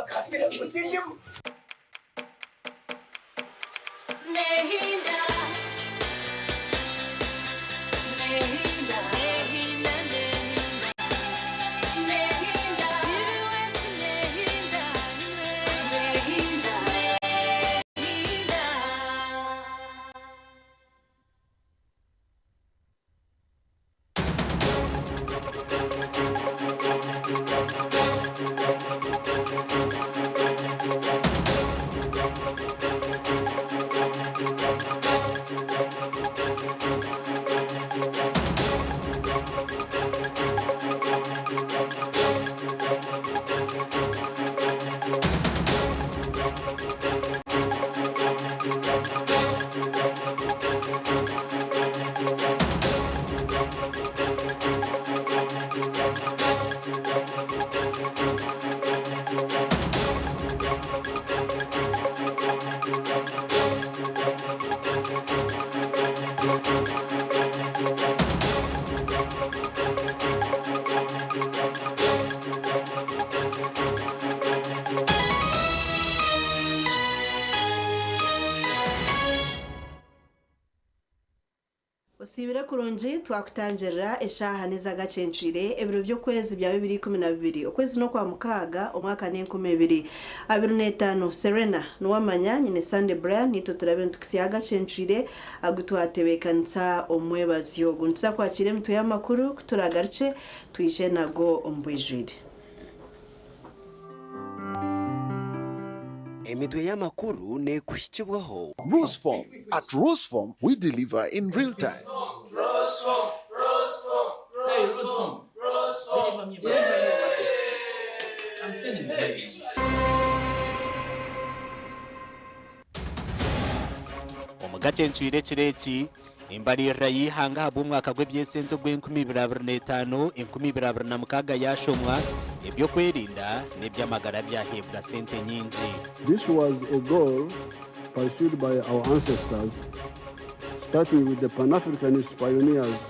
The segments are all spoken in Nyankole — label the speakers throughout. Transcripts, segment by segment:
Speaker 1: Bakambira ngu tindimu.
Speaker 2: Osiibire kurungi twakutangirira eshaaha n'ez'agacencwire ebiro by'okwezi bya 2012 okwezi n'okwa mukaaga omwaka n'enkumi ebiri abiri n'etaano Serena Nuwamanya nyine Sunday Brian naitwe turabe nitukutsya agacencwire agu twatebeekanisa omu mwebazyo ogu. Nituza kwakiira emitwe y'amakuru ku turaagarukye twije nago omu bwijwire.
Speaker 3: Emitwe y'amakuru neekuhikibwaho.
Speaker 4: Roseform. At Roseform, we deliver in real time.
Speaker 5: Omu gacencwire ekiro eki, embariirira y'eihanga ahabw'omwaka gw'eby'esente ogw'enkumi ibiri abiri n'etaano, enkumi ibiri abiri na mukaaga yaashomwa, eby'okwerinda n'eby'amagara byaheebwa sente nyingi.
Speaker 6: This was a goal pursued by our ancestors, starting with the Pan-Africanist pioneers.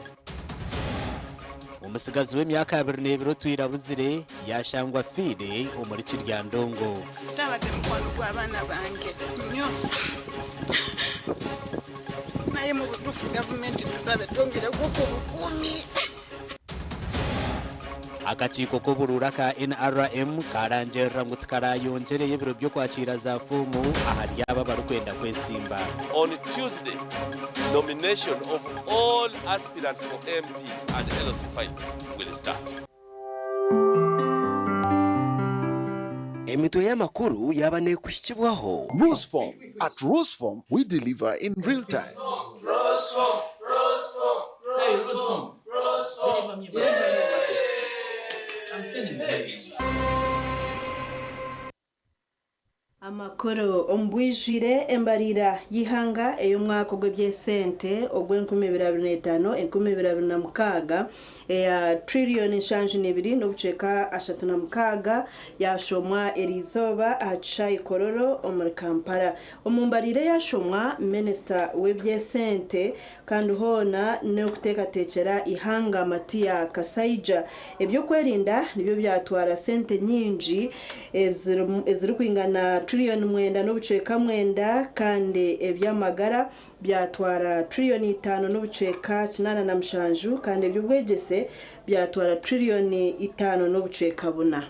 Speaker 5: Omutsigazi w'emyaka abiri n'ebiri otwire abuzire yaashangwa afiire omuri Kiryandongo.
Speaker 7: Tabadde mukwano gw'abaana bange nnyo naye mu butuufu gavumenti tusabe twongereko ku bukuumi.
Speaker 5: Akakiiko k'oburuuru aka NRM karangirira ngu tikarayongyereyo ebiro by'okwakiira za foomu ahari abo abarikwenda kwesimba.
Speaker 8: On Tuesday, nomination of all aspirants for MP and LC5 will start.
Speaker 3: Emitwe y'amakuru yaaba neekuhikibwaho.
Speaker 4: Roseform. At Roseform, we deliver in real time.
Speaker 2: Amakuru omu bwijwire embariira y'eihanga ey'omwaka ogw'eby'esente ogw'enkumi ibiri abiri n'etaano enkumi ibiri abiri na mukaaga eya tiririyoni nshanju n'ibiri n'obucweka ashatu na mukaaga yaashomwa eriizooba aha kishaayi Kololo omuri Kampala. Omu mbariira eyaashomwa minisita w'eby'esente kandi hoona n'okuteekateekyera eihanga Matia Kasaija, eby'okwerinda nibyo byatwara sente nyingi ezirikwingana tiririyoni mwenda n'obucweka mwenda kandi eby'amagara byatwara tiririyoni itaano n'obucweka kinaana na mushanju kandi eby'obwegyese byatwara tiririyoni itaano n'obucweka buna.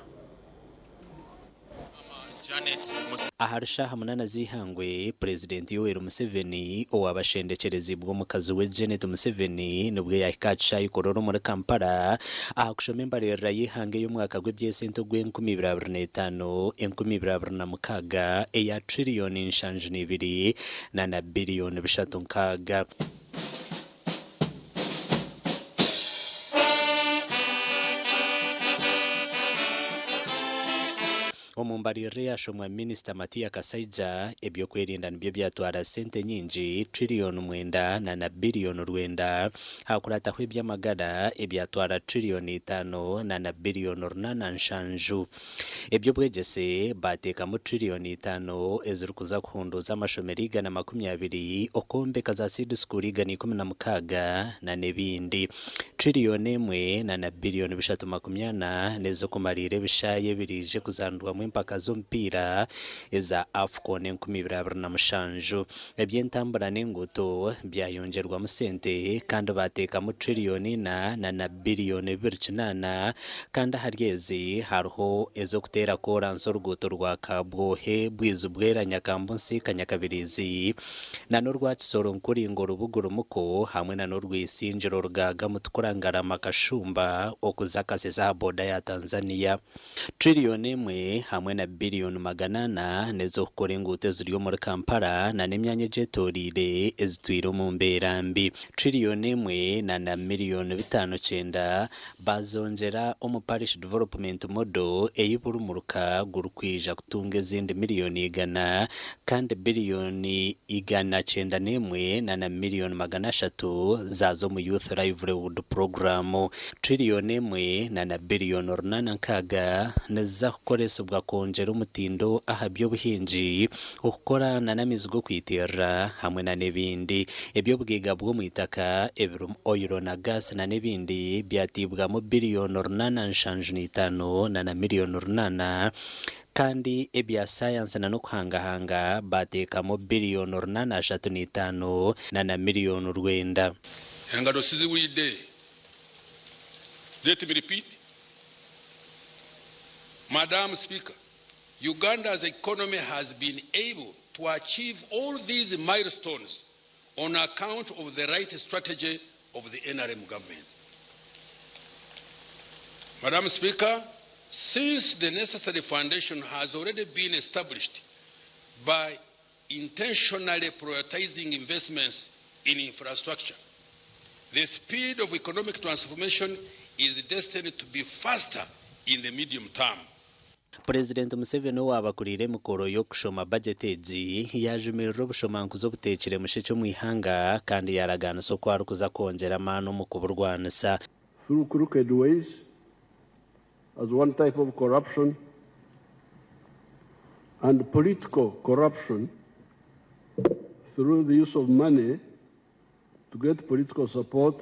Speaker 5: Ahari shaaha munaana z'eihangwe, Purezidenti Yoweri Museveni owaaba ashendekyereziibwe omukazi we Janet Museveni nibwo yaahika aha kishaayi Kololo omuri Kampala aha kushoma embaririra y'eihanga ey'omwaka gw'eby'esente ogw'enkumi ibiri abiri n'etaano, enkumi ibiri abiri na mukaaga eya tiririyoni nshanju n'ibiri na na biriyoni bishatu nkaaga. Omu mbaririra eyashomwa Minisita Matia Kasaija, eby'okwerinda nibyo byatwara sente nyingi, tiririyoni mwenda na na biriyoni rwenda, hakurataho eby'amagara ebyatwara tiririyoni itaano na na biriyoni runaana nshanju. Eby'obwegyese baateekamu tiririyoni itaano ezirikuza kuhunduuza amashomero 120, okwombeka za seed school 116 na n'ebindi. Tiririyoni emwe na na biriyoni bishatu makumi ana n'ez'okumariira ebishaayi ebiriije kuzanirwamu kubeeramu empaka z'omupiira eza AFCON 2027. Eby'entambura n'enguuto byayongyerwamu sente kandi baateekamu tiriyoni ina na na biriyoni 28 kandi ahari ezi hariho ez'okuteera kooransi oruguuto rwa Kabwohe, Bwizibwera, Nyakambu Nsiika Nyakabiriizi na n'orwa Kisoro Nkuringo Rubugu Rumuko hamwe na n'orw'Isingiro Rugaaga Mutukura Ngarama Kashumba okuza Kasese aha booda ya Tanzania. Tiriyoni emwe hamwe na biriyoni 400 n'ez'okukora enguuto eziri omuri Kampala na n'emyanya egyetoreire ezitwire omu mbeera mbi. Tiriyoni emwe na na miriyoni 590 bazongyera omu Parish Development Model ei buri muruka gurikwija kutunga ezindi miriyoni 100 kandi biriyoni 191 na na miriyoni 300 zaaza omu Youth Livelihood Programme. Tiriyoni emwe na na biriyoni 860 niziza kukoresibwa kwongyera omutindo aha by'obuhingi, okukora na n'amaizi g'okwitirira hamwe na n'ebindi. Eby'obugaiga bw'omu itaka ebirimu oyiro na gaasi na n'ebindi byatiibwamu biriyoni 875 na na miriyoni 800 kandi ebya sayansi na n'okuhangahanga baateekamu biriyoni 835 na na miriyoni 9.
Speaker 1: Engaro siziwulidde. Let me repeat. Madam Speaker, Uganda's economy has been able to achieve all these milestones on account of the right strategy of the NRM government. Madam Speaker, since the necessary foundation has already been established by intentionally prioritizing investments in infrastructure, the speed of economic transformation is destined to be faster in the medium term.
Speaker 5: Purezidenti Museveni owaaba akuriire emikoro y'okushoma bajeti egi yaajumirira obushomankuzi obuteekire mushekye omu ihanga kandi yaaragaanisa oku arikuza kwongyera amaani omu kuburwanisa.
Speaker 6: Through crooked ways as one type of corruption and political corruption through the use of money to get political support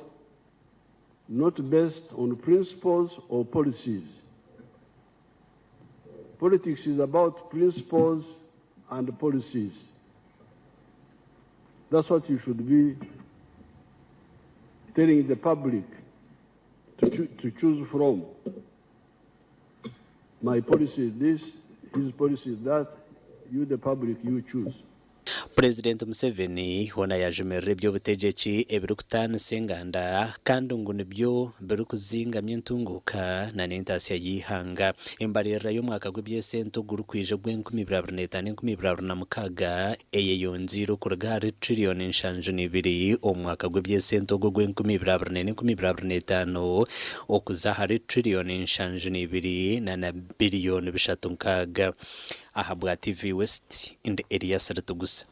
Speaker 6: not based on principles or policies. Politics is about principles and policies. That's what you should be telling the public to choose from. My policy is this, his policy is that, you the public, you choose.
Speaker 5: Purezidenti Museveni hoona yaajumirira eby'obutegyeki ebirikutaanisa enganda kandi ngu nibyo birikuzingamya entunguuka na n'entaasya y'eihanga. Embaririra y'omwaka gw'eby'esente ogurikwija ogw'enkumi ibiri abiri n'etaano enkumi ibiri abiri na mukaaga eyeyongyeire okuruga ahari tiriyoni 72 omu mwaka gw'eby'esente ogu ogw'enkumi ibiri abiri n'ena enkumi ibiri abiri n'etaano okuza ahari tiriyoni 72 na na biriyoni 360. Ahabwa TV West, ndi Elias Ritugusa.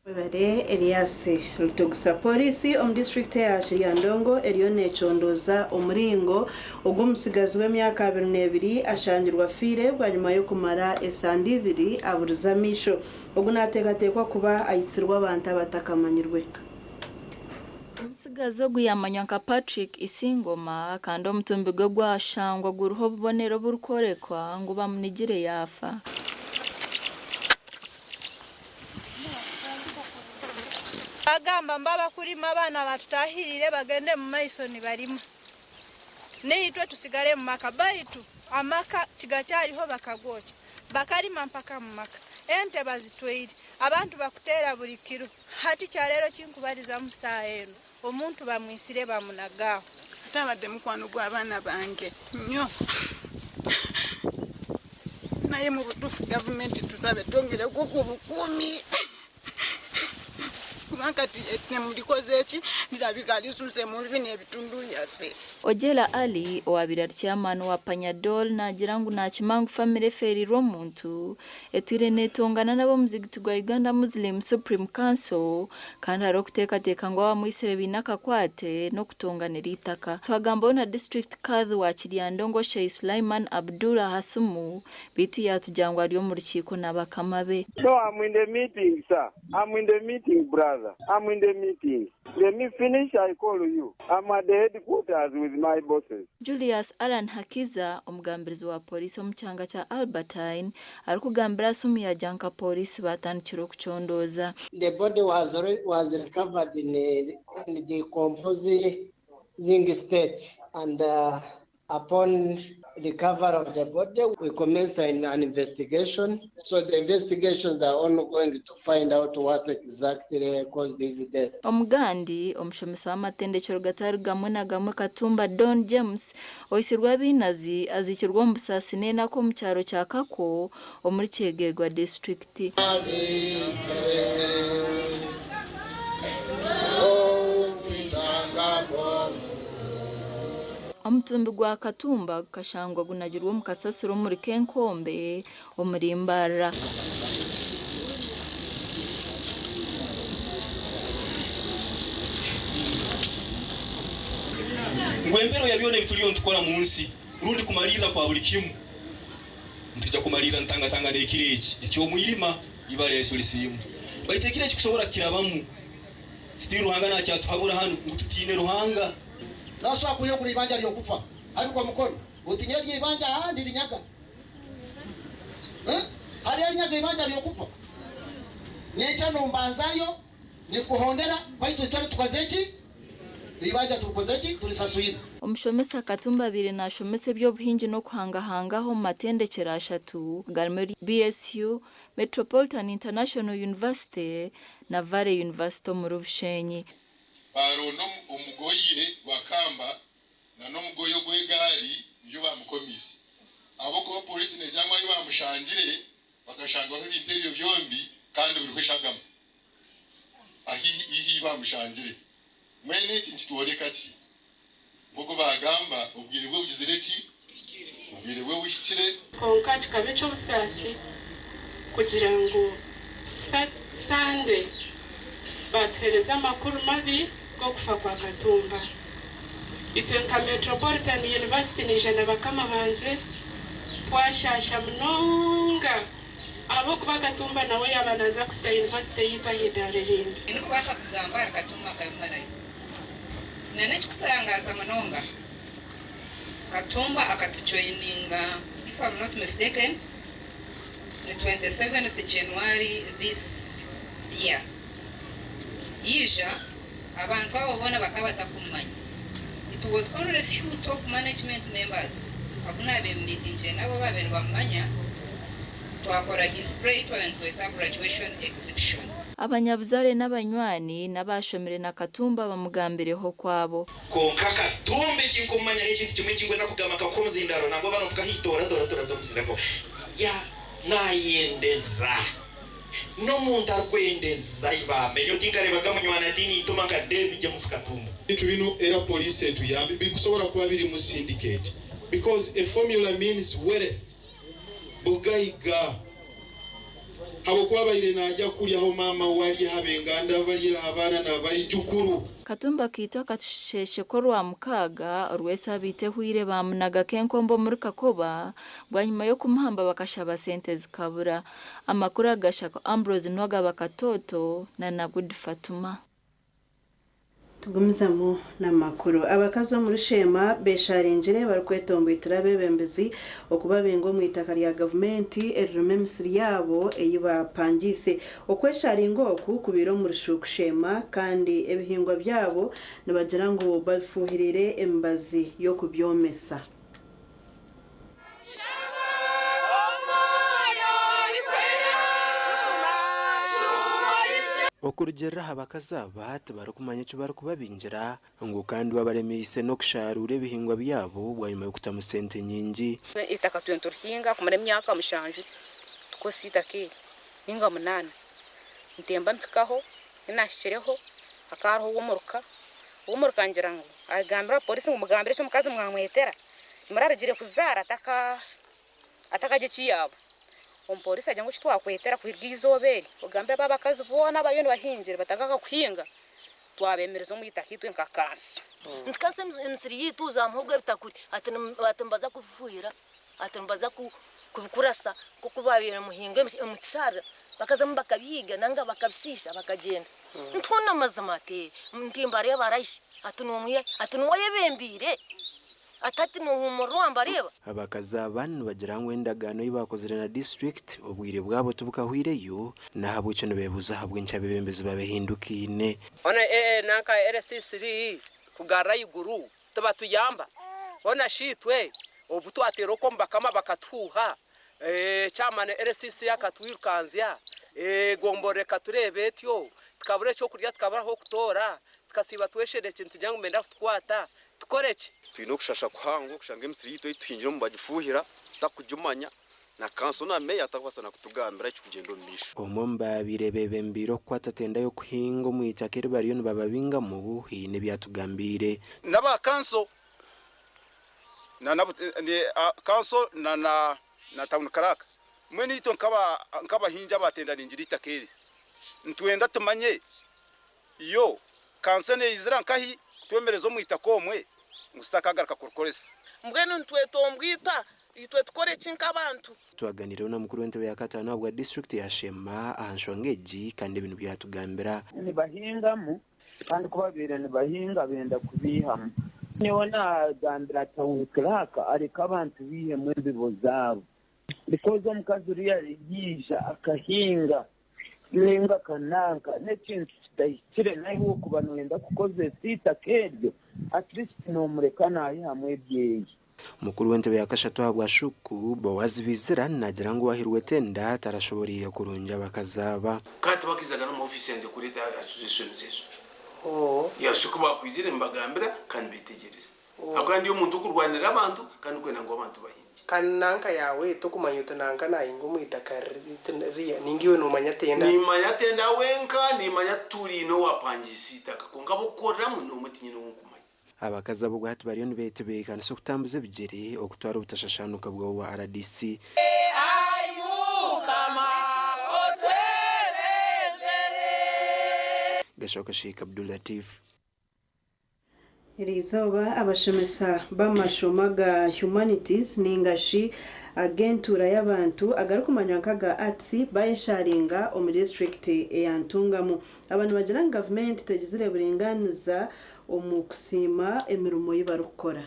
Speaker 2: Webare Elias Rutugusa. Pooriisi omu disiturikiti eya Kiryandongo eriyo necondooza omuringo ogu omutsigazi w'emyaka 22 ashangirwe afiire bwanyima y'okumara esande ibiri aburize amaisho. Ogu nateekateekwa kuba aitsirwe abantu abatakamanyirwe.
Speaker 9: Omutsigazi ogu yamanywa nka Patrick Isingoma kandi omutumbi gwe gwashangwa guriho obubonero oburikworekwa ngu bamunigire yaafa.
Speaker 10: Bagamba mbu abakurima abaana batutahirire bagende mu maiso nibarima naitwe tusigare mu maka baitu amaka tigakyariho bakagokya bakarima mpaka mu maka ente bazitwaire abantu bakuteera buri kiro hati kyarero kinkubarizamu saaha enu omuntu bamwisire bamunagaho.
Speaker 7: Ate abadde mukwano gw'abaana bange nnyo naye mu butuufu gavumenti tusabe twongereko ku bukuumi kubanga kati ettemu likoze ki lirabika lisuuse mu bino ebitundu byaffe.
Speaker 9: Ojela Ali owabaire ari chairman wa Panyadol naagira ngu naakima ngu famire efeereirwe omuntu etwire neetongana n'ab'omuzigiti gwa Uganda Muslim Supreme Council kandi hariho okuteekateeka ngu abamwitsire baine akakwate n'okutonganira eitaka. Twagambaho na District Kadhi wa Kiryandongo Sheikh Sulaiman Abdullah Hasumu beitu yaatugira ngu ari omu rukiiko na bakama be.
Speaker 11: So I'm in the meeting sir, I'm in the meeting brother. brother, I'm in the meeting. Let me finish, I call you. I'm at the headquarters with my bosses.
Speaker 9: Julius Allan Hakiza, omugambirizi wa pooriisi omu kyanga kya Albertine arikugambira aha simu yaagira nka pooriisi baatandikire okucondooza.
Speaker 12: The body was, was recovered in, in decomposing state and upon recovery of the body, we commenced an, an investigation. So the investigations are ongoing to find out what exactly caused his death.
Speaker 9: Omugandi, omushomesa w'amatendekero gatari gamwe na gamwe Katumba Don James oisirwe abainazi aziikirwe omu busaasi n'enaku omu kyaro kya Kako omuri Kyegegwa disitulikiti. Omutumbi gwa Katumba gukashangwa gunagirwe omu kasasiro omuri Kenkombe omuri Mbarara.
Speaker 13: Ngu empero ya byona ebituliyo nitukora mu nsi rundi kumalirra kwa buli kimu, nitwija kumalirra ntangatangana ekiro eki eky'omwirima, ibara lya Yesu lisiimwe. Baitu ekiro eki kusobora kukirabamu, sitiri Ruhanga nakyatuhabura hanu ngu tutiine Ruhanga.
Speaker 14: Nasobola kuyegura ibanja lyokufa ariko mukono utinye ibanja ahandi linyaga hari alinyaga ibanja lyokufa nyecha nombanzayo nikuhondera baitu twali tukoze ki ibanja tukoze ki tulisasuyira.
Speaker 9: Omushomesa Katumba abaire naashomesa eby'obuhingi n'okuhangahangaho omu matendekyero ashatu garimu BSU, Metropolitan International University na Valley University omuri Bushenyi.
Speaker 15: Baronda omugoye gwa kamba na n'omugoye ogw'egaari nibyo bamukomiise. Ahabw'okuba polisi negira ngu ahi bamushangire bakashangaho ebintu ebyo byombi kandi biriho eshagama ahi ihi bamushangire. Mbwenu eki nikitworeka ki? Nk'oku baagamba, obwire bwe bugizire ki? Obwire bwe buhikire.
Speaker 16: Kwonka kikaba eky'obusaasi kugira ngu Sande baatuheereza amakuru mabi g'okufa kwa Katumba. Itwe nka Metropolitan University naija na bakama bangye twashaasha munonga ahabw'okuba Katumba nawe yaaba naaza kuhitsya yunivasite yaitu aha idaara erindi.
Speaker 17: Tindikubaasa kugamba ahari Katumba akabimarayo. N'ekirikutangaaza munonga, Katumba akatujoyininga if I'm not mistaken ni 27th January this year. Yaija abantu abo boona bakaba batakumumanya. It was only few top management members abu naabaire miitingire nabo abaabaire nibamumanya, twakora display twabaire nitweta graduation exhibition.
Speaker 9: Abanyabuzaare n'abanywani n'abaashomire na Katumba bamugambireho okwabo.
Speaker 18: Kwonka Katumba eki nkumumanyaho ekintu kimwe eki nkwenda kugamba nkakuha omuzindaaro nangwa banu tukahiitoora toora toora toora omuzindaaro ya naayendeza n'omuntu arikwendeza ibambe nyowe tinkareebaga munywani atiine eituma nka David James Katumba.
Speaker 19: Ebintu bino era poliisi etuyambe bikusobola kuba biri mu syndicate because a formula means wealth, bugaiga, habwokuba abaire najya kulyaho maama walya, abenganda balya, abaana nabaijukuru.
Speaker 9: Katumba akaitwa akasheeshe k'Orwamukaaga orw'esaabiiti ehweire baamunaga Kenkombe omuri Kakoba bwanyima y'okumuhamba bakashaba sente zikabura. Amakuru agashako Ambrose Nuwagaba Katoto na Nagudi Fatuma.
Speaker 2: Tugumizamu n'amakuru. Abakazi omuri Sheema besharingire barikwetomboitira abeebembezi okubabinga omu itaka rya gavumenti eririmu emisiri yaabo ei bapangiise. Okwesharinga oku kubaire omu Rushuuku Sheema kandi ebihingwa byabo nibagira ngu babifuuhiriire emibazi y'okubyomesa.
Speaker 20: Okurugiirira aha bakazi aba, tibarikumanya eki barikubabingira ngu kandi babaremeise n'okusharuura ebihingwa byabo bwanyima y'okutamu sente nyingi.
Speaker 21: Eitaka twena niturihinga kumara emyaka mushanju tukozesa eitaka eri ninga munaana. Ntemba mpikaho, ku naahikireho hakaba hariho ow'omuruka, ow'omuruka angira ngu agambire abapoorisi ngu mugambire eki omukazi mwamwetera murarugire kuzaara atakagye eki yaaba. Omupoorisi agira ngu eki twakwetera kuruga eizooba eri ogambire aba abakazi boona abariyo nibahingire batagaruka kuhinga twabeemereza omu itaka itwe nka kanso.
Speaker 22: Nitukasa emisiri yaitu za muhogo ebitakuri ati nibaza kubifuhira ati nibaza kubikurasa nk'oku babaire nimuhinga omu kisharara. Bakazamu bakabihiiga nanga bakabisiisha bakagyenda. Nitwona amazima ati ntimbareeba araishi ati nomwiha ati niwe ayebembiire ati hati nohumurira wambareeba.
Speaker 20: Abakazi aba nibagira ngu endagaano ei baakozire na disiturikiti obwire bwabo tibukahwireyo n'ahabw'ekyo nibeebuuza ahabw'enki abeebembezi babehindukaine.
Speaker 3: Hoona nanka LC3 kugarra aiguru tibatuyamba. Hoona shi itwe obu twateera okwo omu bakama bakatuhuuha, chairman LCC akatwirukanzya, egomborora ekatureeba etyo, tukabura ekyokurya tukabura ah'okutoora, tukasiiba twesherekire nitugira ngu nibenda kutukwata, tukore ki?
Speaker 8: Twine okushasha kuhango kushanga emisiri yaitu ei tuhingiremu nibagifuuhira tutarikugimanya na kanso na meeya atarikubaasa na kutugambira ekirikugyenda omu maisho.
Speaker 20: Omwe omu baabaire beebembeire okukwata tenda y'okuhinga omu itaka eri bariyo nibababingamu haine ebi atugambiire.
Speaker 23: N'aba kanso na kanso na na tawuni karaaka mbwenu itwe nk'abahingi abatendaringire eitaka eri nitwenda tumanye yo kanso neizira nkahi kutwemereza omu itaka omwe ngu tutakagaruka kurikoresa.
Speaker 7: Mbwenu nitwetombwita itwe tukore ki nk'abantu?
Speaker 20: Twaganiireho na mukuru w'entebe ya kataano ahabwa disiturikiti ya Sheema aha nshonga egi kandi ebi nibyo yatugambira.
Speaker 24: Nibahingamu kandi ku babaire nibahinga benda kubiihamu. Nyowe naagambira town clerk areke abantu baihemu embibo zaabo because omukazi oriya yaija akahinga ninga akananka n'ekintu kitahikire naiwe okuba noyenda kukozesa eitaka eryo at least nomureka nayihamu ebyeye.
Speaker 20: Mukuru w'entebe ya kashatu ahabwa Shuku, Boaz Bizira naagira ngu owahirwe tenda tarashoboreire kurungi abakazi aba.
Speaker 25: Kandi tibakaizaga n'omu ofiisi yangye kureeta accusations ezo. Yes, ku baakwizire nimbagambira kandi beetegyereza. Ahabw'okuba ndi omuntu okurwanirira abantu kandi orikwenda ngu abantu bahingye.
Speaker 26: Kandi nanka yaawe tokumanya oti nanka naahinga omu itaka ririya, nainga iwe noomanya tenda.
Speaker 25: Nimmanya tenda wenka, nimmanya turiine owaapangiisa eitaka, kwonka ab'okukoreramu n'omwe tinyine ou nkumanya.
Speaker 20: Abakazi abo obwahati bariyo nibetebeekanisa okutambuza ebigyere okutwara obutashashanuka bwabo bwa rdc.
Speaker 3: Ai Mukama, otwebembere.
Speaker 20: Gashoka Sheikh Abdul Latif.
Speaker 2: Eriizooba abashomesa b'amashomo aga Humanities ninga shi ag'entuura y'abantu agarikumanywa nk'aga Arts bayesharinga omu disiturikiti eya Ntungamo. Aba nibagira ngu gavumenti tegizire buringaaniza omu kusiima emirimo ei barikukora.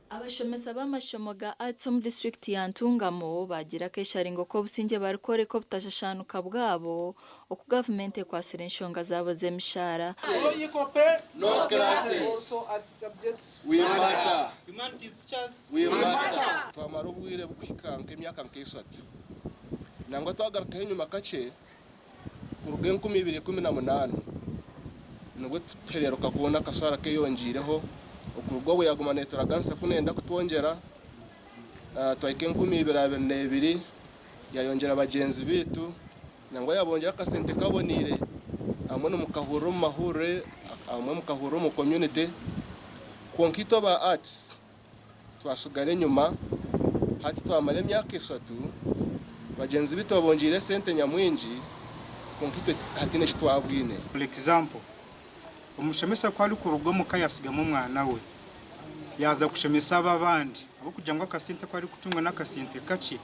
Speaker 9: Abashomesa b'amashomo ga Arts omu disiturikiti ya Ntungamo baagira akesharingo k'obusingye barikworeka obutashashanuka bwabo oku gavumenti ekwatsire enshonga zaabo z'emishaara.
Speaker 27: No classes. We matter. We matter.
Speaker 28: Twamara obwire bukuhika nk'emyaka nk'eshatu nangwa twagarukaho enyima kakye kuruga 2018 nibwo tuhereruka kubona akashaara keyongiireho okuruga obwo yaguma neturaganisa ku nenda kutwongyera twahika 2022 yayongyera bagyenzi baitu nangwa yabongyera akasente kaboniire hamwe nimukahurira omu mahurire hamwe mukahurira omu community kwonka itwe aba arts twasigara enyima hati twamara emyaka 3 bagyenzi baitu babongiire esente nyamwingi kwonka itwe hatiine eki twabwine.
Speaker 29: For example, omushomesa ku arikuruga omuka yasigamu omwana we, yaaza kushomesa abo abandi, ahabw'okugira ngu akasente aku arikutunga n'akasente kakye,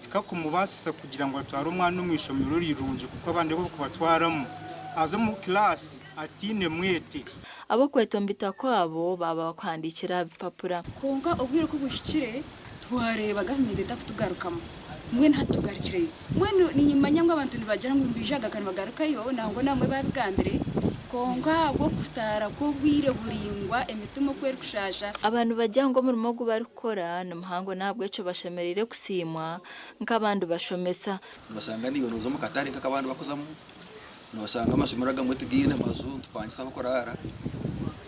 Speaker 29: tikakumubaasisa kugira ngu atware omwana omu ishomero rirungi kuko abandi abu barikubatwaramu, aza omu kilaasi ataine mwete.
Speaker 9: Ab'okwetombita kwabo baaba bakuhandiikira aha bipapura.
Speaker 30: Kwonka obwire ku buhikire twareeba gavumenti etakutugarukamu mbwenu hati tugarukireyo. Mbwenu niinyimanya ngu abantu nibagira ngu nibaija kugaruka nibagarukayo nangwa nabamwe baabigambire kwonka ahabw'okutaara kw'obwire buraingwa emitima oku erikushaasha.
Speaker 9: Aba nibagira ngu omurimo ogu barikukora ni muhango n'ahabw'ekyo bashemereire kusiimwa nk'abandi bashomesa.
Speaker 31: Noshanga naiwe noza omu katare nk'akabandi bakuzamu, noshanga amashomero agamwe tigaine maju nitupangisa ah'okuraara,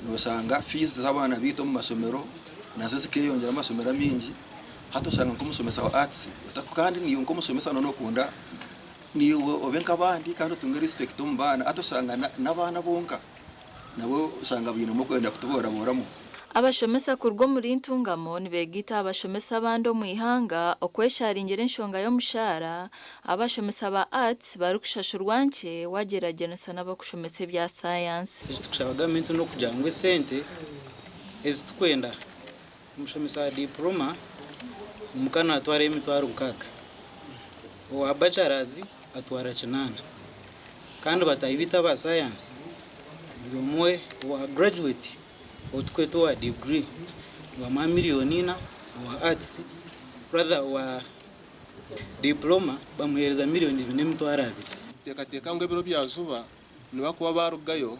Speaker 31: noshanga fiizi z'abaana baitu omu mashomero nazo zikeyongyera amashomero amaingi, hati oshanga nk'omushomesa wa arts kandi naiwe nk'omushomesa nooba nokunda naiwe obe nk'abandi kandi otunge respect omu baana, hati oshanga n'abaana bonka nabo oshanga bainemu okwenda kutuboraboramu.
Speaker 9: Abashomesa kuruga omuri Ntungamo nibeegaita aha bashomesa abandi omu ihanga okwesharingira enshonga y'omushaara abashomesa ba Arts barikushashurwa nkye wagyeragyeranisa n'abarikushomesa ebya sayansi.
Speaker 32: Eki tukushaba gavumenti n'okugira ngu esente ezi tukwenda, omushomesa wa diploma omuka natwarayo 60,000. Owa bachelors atwara 8. Kandi bataahi baitu aba sayansi buri omwe owa graduate ou turikweta owa degree nibamuha 4 million, owa arts rather owa diploma bamuheereza 2.2 million.
Speaker 28: Teekateeka ngu ebiro bya juba nibakuba barugayo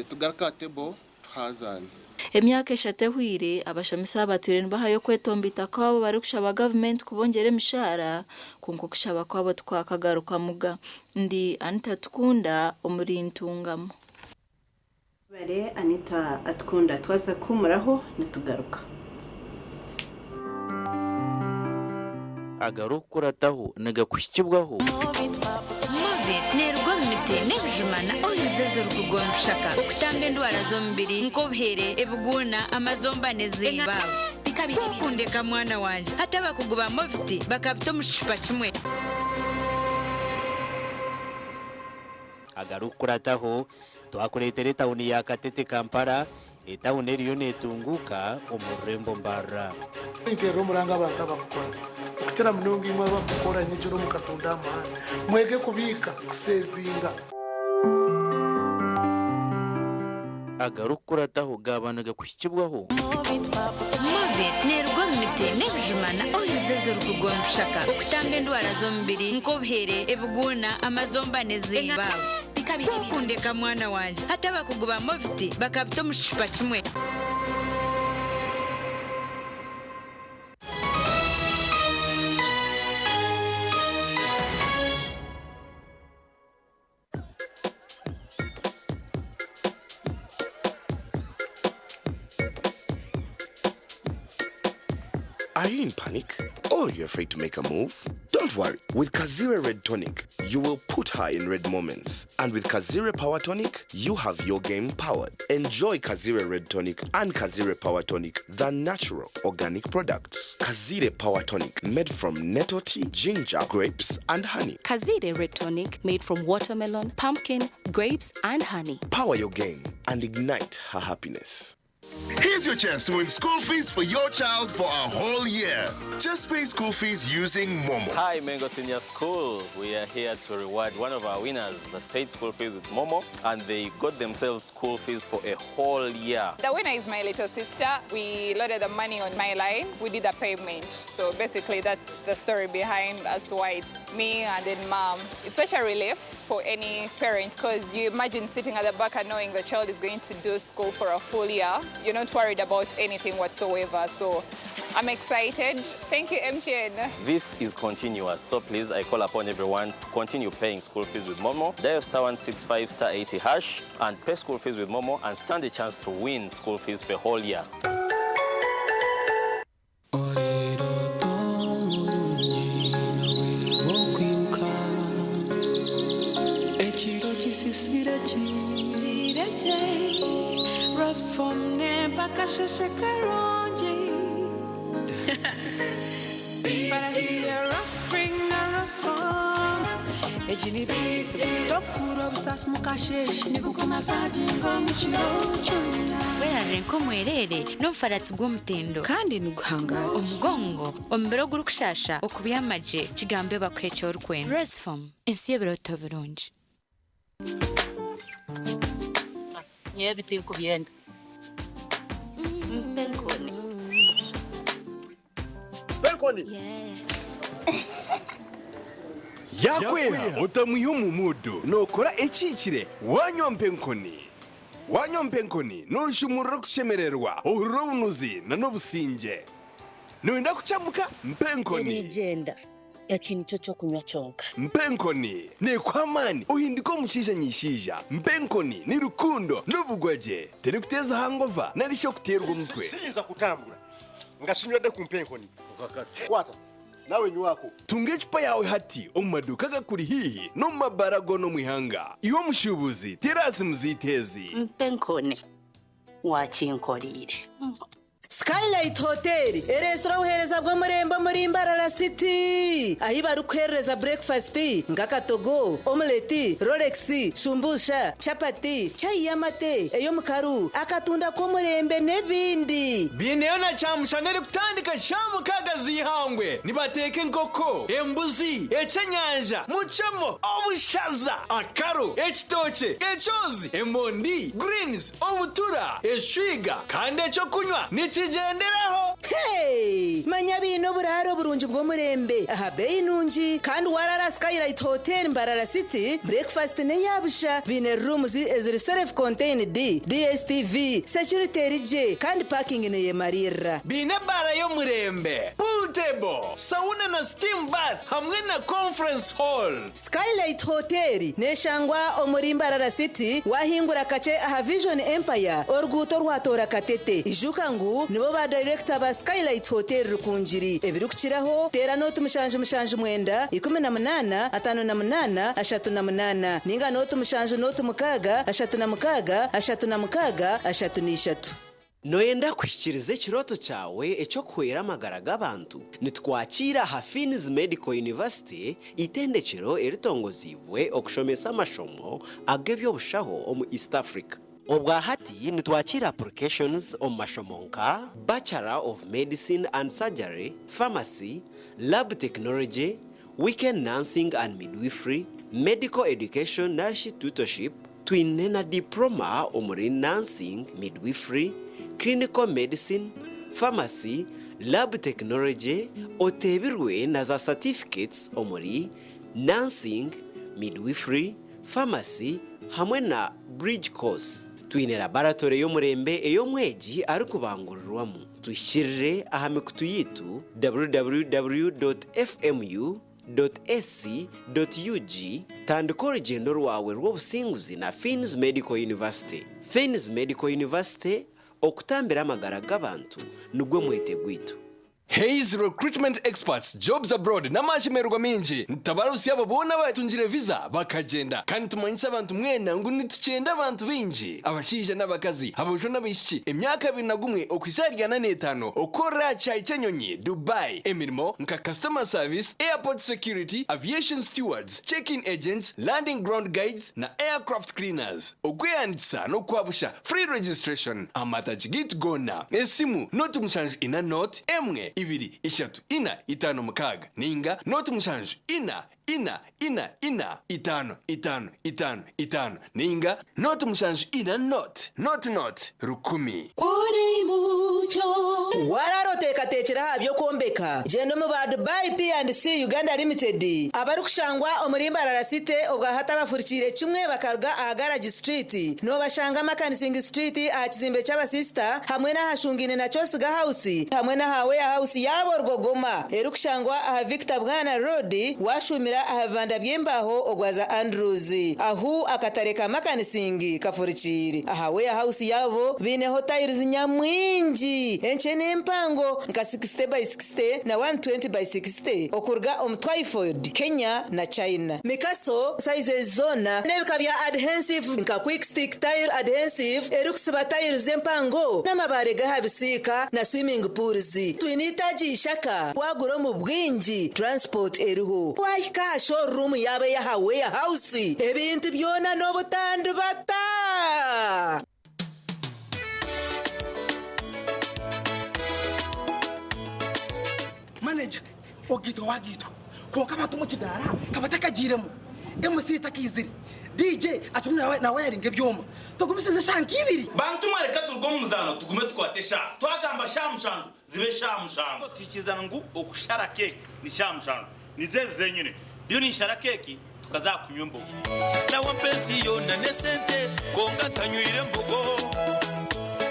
Speaker 28: tugaruka aha table tuhazaane.
Speaker 9: Emyaka 3 ehweire, abashomesa abatwire nibahayo okwetomboita kwabo barikushaba gavumenti kubongyera emishahara, kwonka okushaba kwabo tikwakagarukamuga. Ndi Anita Tukunda omuri Ntungamo.
Speaker 2: Bare Anita Atukunda, twaza kuhumuraho nitugaruka.
Speaker 1: Agarikukurataho nigakuhikibwaho.
Speaker 4: Movit neeruga omu miti n'ebijuma na oils ezirikuruga omu bishaka okutamba endwara z'omubiri nk'obuhere, ebiguuna, amazomba n'ezimba. Kukundeka mwana wangye hati abakugu ba Movit bakabita omu kicupa kimwe.
Speaker 5: Agarikukurataho twakureetera etawuni ya Katete Kampala, etawuni eriyo neetunguuka omu rurembo Mbarara.
Speaker 6: Nteerera omuranga abantu abakukora okukira munonga imwe abakukora nyekiro mukatunda aha muhanda, mwege kubiika, kusevinga.
Speaker 1: Agarikukurataho gaaba nigakuhikibwaho.
Speaker 4: Movit neeruga omu miti n'ebijuma na oils ezirikuruga omu bishaka okutamba endwara z'omubiri nk'obuhere, ebiguuna, amazomba n'ezimba. Kukundeka mwana wangye hati abakugu ba Movit bakabita omu kicupa kimwe.
Speaker 10: Are you in panic or you're afraid to make a move? Don't worry. With Kazire Red Tonic, you will put her in red moments. And with Kazire Power Tonic, you have your game powered. Enjoy Kazire Red Tonic and Kazire Power Tonic, the natural organic products. Kazire Power Tonic, made from nettle tea, ginger, grapes, and honey.
Speaker 11: Kazire Red Tonic, made from watermelon, pumpkin, grapes, and honey.
Speaker 10: Power your game and ignite her happiness.
Speaker 12: Here's your chance to win school fees for your child for a whole year. Just pay school fees using Momo.
Speaker 13: Hi, Mengo Senior School. We are here to reward one of our winners that paid school fees with Momo, and they got themselves school fees for a whole year.
Speaker 14: The winner is my little sister. We loaded the money on my line. We did the payment. So basically, that's the story behind as to why it's me and then mom. It's such a relief for any parent because you imagine sitting at the back and knowing the child is going to do school for a full year. You're not worried about anything whatsoever. So I'm excited. Thank you, MTN.
Speaker 13: This is continuous, so please, I call upon everyone to continue paying school fees with Momo. Dial *165 *80 hash and pay school fees with Momo and stand a chance to win school fees for a whole year.
Speaker 15: Ekiro kisisire kireje Rosfom mpaka sheshe karungi.
Speaker 7: Tokura obusasi mukasheshe nigukumasaginga omukiro kyona.
Speaker 4: Werarire nk'omwerere n'omufaratsi gw'omutindo
Speaker 15: kandi niguhangara
Speaker 4: omugongo omubiri ogurikushasha okubyamagye kigambe bakuha ekyorikwenda. Rosfom, ensi y'ebiroto birungi.
Speaker 16: Nyewe bitinkubyenda mpenkoni.
Speaker 17: Penkoni.
Speaker 10: Yakweha otamwiha omu mudu nokora ekikire wanywa mpenkoni. Wanywa mpenkoni noshumurira okushemererwa, ohurira obunuzi na n'obusinge. Noyenda kucamuka? Mpenkoni.
Speaker 16: Erigenda eki nikyo kyokunywa kyonka.
Speaker 10: Mpenkoni nekuha amaani ohindika omushaija nyishaija. Mpenkoni ni rukundo n'obugwagye, terikuteza hangova nari shi okuteerwa omutwe.
Speaker 17: Siyinza kutambula nga sinywedde ku mpenkoni. Kwata nawe nywako.
Speaker 10: Tunga ecupa yawe hati omu maduuka gakuri hiihi n'omu mabara goona omu ihanga. Iwe omushuubuzi terasi muziteezi.
Speaker 16: Mpenkoni wakinkoriire.
Speaker 2: Skylight Hotel ereetsire obuheereza bw'omurembe omuri Mbarara City ahi barikuheerereza breakfast nk'akatogo, omelette, rolex, shumbusha, chapati, chai y'amate, ey'omukaru, akatunda k'omurembe n'ebindi.
Speaker 3: Biineyo na kyamushana erikutandika shaaha mukaaga z'eihangwe. Nibateeka enkoko, embuzi, ekyenyanja, mucemo, obushaza, akaro, ekitookye, ekyozi, emondi, greens, obutura, eshwiga kandi ekyokunywa nikigyenderaho.
Speaker 2: Hey! Manya biine oburaaro burungi bw'omurembe aha beeyi nungi kandi warara Skylight Hotel Mbarara City, breakfast n'eya busha. Biine rooms eziri self contained, DSTV, security eri gye kandi parking neyemariirira.
Speaker 3: Biine ebaara y'omurembe, pool table, sauna na steam bath hamwe na conference hall.
Speaker 2: Skylight Hotel neshangwa omuri Mbarara City wahingura kakye aha Vision Empire oruguuto orwatoora Katete. Ijuka ngu nibo ba dayirekita ba Skylight Hotel Rukungiri. Ebirikukiraho teera nooti 779 18 58 38 ninga nooti 7 nooti 6 36 36 33.
Speaker 8: Nooyenda kuhikiiriza ekirooto kyawe eky'okuhwera amagara g'abantu? Nitukwakiira aha Fiins Medical University, eitendekyero eritongoziibwe okushomesa amashomo ag'eby'obushaho omu East Africa. Obwa hati nitwakiira applications omu mashomo nka, Bachelor of Medicine and Surgery, Pharmacy, Lab Technology, Weekend Nursing and Midwifery, Medical Education narishi Tutorship, Twine na Diploma omuri Nursing, Midwifery, Clinical Medicine, Pharmacy, Lab Technology, oteebirwe na za Certificates omuri Nursing, Midwifery, Pharmacy hamwe na Bridge Course. Twine Laboratory y'omurembe ei omwegi arikubangurirwamu. Tuhikirire aha mikutu yaitu www.fmu. Ac.ug Tandika orugyendo rwawe rw'obusinguzi na Fiins Medical University. Fiins Medical University, okutambira amagara g'abantu nigwo mwete gwaitu.
Speaker 3: Hays Recruitment Experts, Jobs Abroad n'amashemererwa maingi nitutabarutsya abo boona abatungire visa bakagyenda kandi nitumanyisa abantu mwena ngu nitukyenda abantu baingi abashaija n'abakazi, aboojo n'abaishiki emyaka 21 okuhitsya ahari 45 okukorera aha kishaayi ky'enyonyi Dubai emirimo nka Customer Service, Airport Security, Aviation Stewards, Check-in Agents, Landing Ground Guides na Aircraft Cleaners. Okwehandiikisa n'okwa busha, Free Registration. Amatagi gaitu goona, esimu, 0 7 0 1 2 3 4 5 6 ninga 0 7 4 4 4 4 5 5 5 5 ninga 0 7 4 0 0 0 1000.
Speaker 2: Kuri mucyo. Warara oteekateekire aha by'okwombeka? Gyenda omu ba Dubai P&C Uganda Limited abarikushangwa omuri Mbarara City obwahati abafurikiire kimwe bakaruga aha Garage Street. Noobashanga Makanising Street aha kizimbe ky'abasisita hamwe n'ahashungaine na Kyosiga House hamwe n'aha Warehouse yaabo Rwogoma erikushangwa aha Victor Bwana Road washuumira aha bibanda by'embaaho ogwaza Andrews ahu akatare ka Makanising kafurikiire. Aha Warehouse yaabo baineho tiles nyamwingi enkye n'empango nka 60 by 60 na 120 by 60 okuruga omu Twyford, Kenya na China. Mikaso sizes zoona n'ebika bya adhensive nka Quick Stick Tile Adhensive erikusiba tiles empango n'amabaare g'aha bisiika na swimming pools. Twine eitaagi Ishaka wagura omu bwingi transport eriho. Wahika aha showroom yaabo ey'aha Warehouse ebintu byona n'obutandibata.
Speaker 18: Manager, ogaitwa wagaitwa kwonka abantu omu kidaara ka batakagiiremu, MC takaizire, DJ akirimu nawayaringa ebyoma, tugumisirize eshaaha nk'ibiri.
Speaker 19: Bantu mwe reka turuge omu muzaano tugume tukwate eshaaha. Twagamba shaaha mushanju zibe shaaha mushanju. Tuhikirizana ngu okushara keeki ni shaaha mushanju. Nizo ezi zenyine. Ndiyo ninshara keeki tukaza aha kunywa embogo.
Speaker 20: Nawe ampa ensi yoona n'esente kwonka ntanywire mbogo.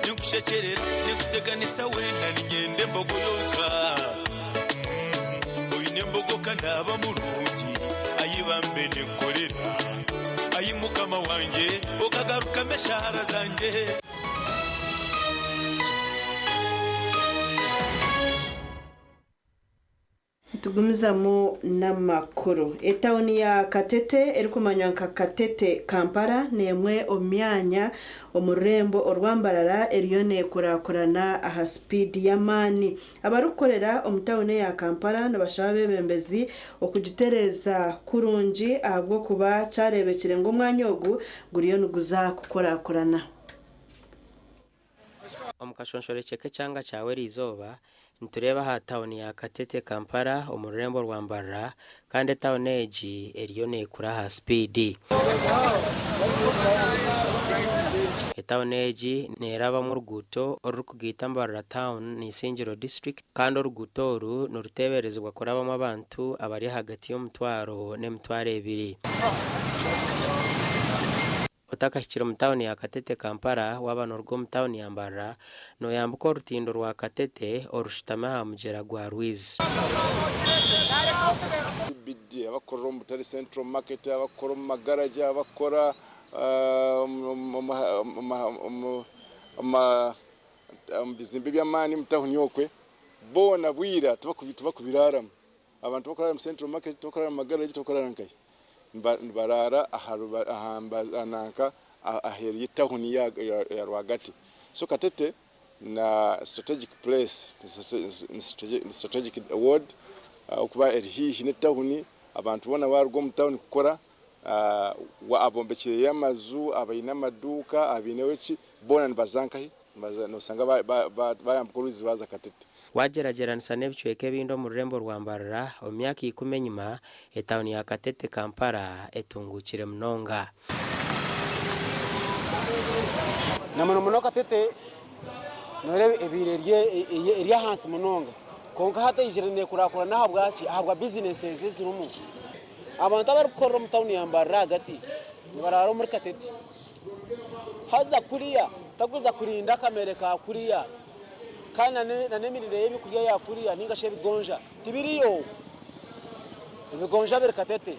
Speaker 20: Ninkushekyerera, ninkuteganisa weena niinyenda embogo yonka. Oine embogo ka naaba murungi, ayi bambe ninkukorera. Ayi Mukama wangye, okagarukamu eshaara zangye.
Speaker 2: Nitugumizamu n'amakuru. Etawuni ya Katete erikumanywa nka Katete Kampala n'emwe omu myanya omu rurembo orwa Mbarara eriyo neekurakurana aha sipiidi y'amaani. Abarikukorera omu tawuni eya Kampala nibashaba abeebembezi okugitereeza kurungi ahabw'okuba kyareebekire ngu omwanya ogu guriyo niguza kukurakurana.
Speaker 21: Omu kashonshorekye k'ekyanga kyawe eriizooba, nitureeba aha tauni ya Katete Kampala omu rurembo rwa Mbarara kandi etauni egi eriyo neekura aha sipiidi. Etauni egi neerabamu oruguuto orurikugaita Mbarara Town na Isingiro District kandi oruguuto oru niruteeberezibwa kurabamu abantu abari ahagati y'omutwaro n'emitwaro ebiri. Otakahikire omu tauni ya Katete Kampala, waaba nooruga omu tauni ya Mbarara, nooyambuka orutindo rwa Katete orushutami aha mugyera gwa Rwizi.
Speaker 22: CBD, abakukorera omu butare Central Market, abakukora omu magaragi, abakukora omu bizimbe by'amaani omu tawuni okwe, boona bwira tibakubiraaramu. Abantu abakurara omu Central Market, tibakurara omu magaragi, tibakurara nkahi. Nibaraara aha nanka aheeru y'etawuni ya rwagati. So Katete na strategic place, ni strategic ward ahabw'okuba eri haihi n'etawuni, abantu boona baaruga omu tawuni kukora, abombekireyo amaju, abaine amaduuka, abaineho ki, boona nibaza nkahi? Noshanga bayambuka orwizi baaza Katete.
Speaker 21: Waagyeragyeranisa n'ebicweka ebindi omu rurembo rwa Mbarara, omu myaka ikumi enyima, etauni ya Katete Kampala etunguukire munonga.
Speaker 23: Na muno muno Katete noreeba ebaire eri ahansi munonga kwonka hati eizire nekurakurana ahabwaki? Ahabwa bizineesi ezirimu. Abantu abarikukorera omu tauni ya Mbarara ahagati nibaraara omuri Katete. Haza kuriya takuza kurinda akamere ka kuriya kandi n'emirire y'ebyokurya ya kuriya ninga shi ebigonja tibiriyo. Ebigonja biri Katete.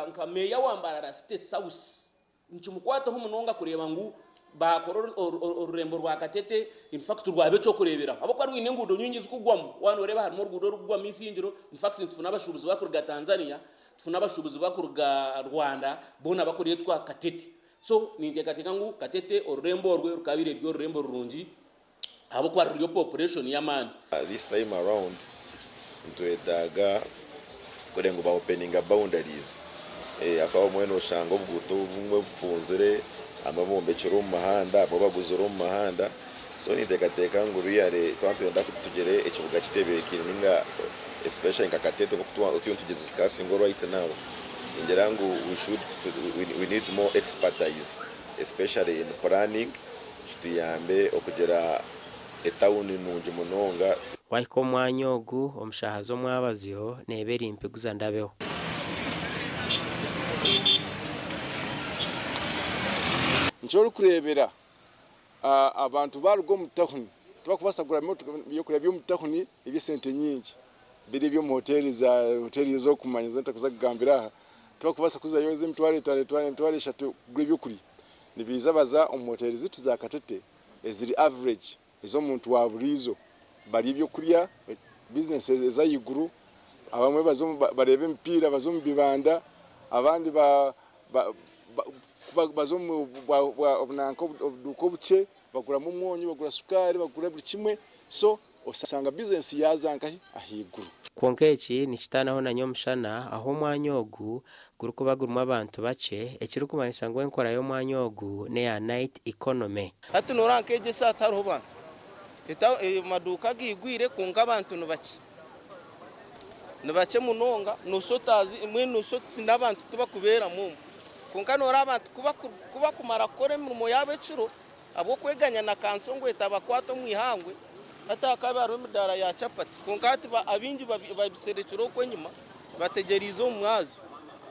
Speaker 24: Nka Meeya wa Mbarara City South, nikimukwataho munonga kureeba ngu baakora orurembo rwa Katete in fact rwaba eky'okureeberaho ahabw'okuba rwine enguudo nyingi zikugwamu. Waaba nooreeba harimu oruguudo orurikugwamu Isingiro, in fact nitufuna abashuubuzi barikuruga Tanzania, tufuna abashuubuzi barikuruga Rwanda boona barikureetwa Katete. So ninteekateeka ngu Katete orurembo orwe rukabaire ruri orurembo rurungi ahabw'okuba ruriyo population y'amaani.
Speaker 25: This time around nitwetaaga kureba ngu ba openinga boundaries ahakuba obumwe noshanga obuguuto obumwe bufunzire abamwe bombekire omu muhanda abamwe baguzire omu muhanda so ninteekateeka ngu really twaba nitwenda tugire ekibuga kitebeekaine ninga especially nka Katete nkoku turiyo nitugidiscussinga right now ningira ngu we should we need more expertise especially in planning kituyambe okugira etawuni nungi munonga.
Speaker 21: Wahika omu mwanya ogu omu shaaha z'omwabazyo neeba eri mpiguza ndabeho.
Speaker 22: Nikyo orikureebera abantu baaruga omu tawuni tibarikubaasa kugura ebyokurya by'omu tawuni eby'esente nyingi biri eby'omu hoteeri za hoteeri ezi orikumanya ezi ntarikuza kugambira aha tibarikubaasa kuzayo ez'emitwaro etaano emitwaro eshatu kugura ebyokurya. Nibaija baza omu hoteeri zaitu za Katete eziri average ez'omuntu wa buriijo barya ebyokurya, bizinesi ez'ahaiguru, abamwe baza bareeba emipiira baza omu bibanda, abandi baza omu nanka obuduuka obukye baguramu omwonyo, bagura sukaari, bagura buri kimwe so osanga bizinesi yaaza nkahi ahaiguru.
Speaker 21: Kwonka eki nikitaanaho na nyomushana ahu omwanya ogu gurikuba gurimu abantu bakye, ekirikumanyisa ngu enkora y'omwanya ogu n'eya night economy.
Speaker 26: Hati noreeba nk'egi eshaaha tihariho bantu, amaduuka gaigwire kwonka abantu nibakye, nibakye munonga noshusha otaazi mbwenu noshusha oti n'abantu tibakubeeramu omu. Kwonka noreeba abantu ku bakumara kukora emirimo yaabo ekiro ahabw'okweganya na kanso ngu etabakwata omu ihangwe, hati hakaba hariho emidaara ya chapati kwonka hati abaingi babiserekire okwo enyima bategyereize omu mwazyo.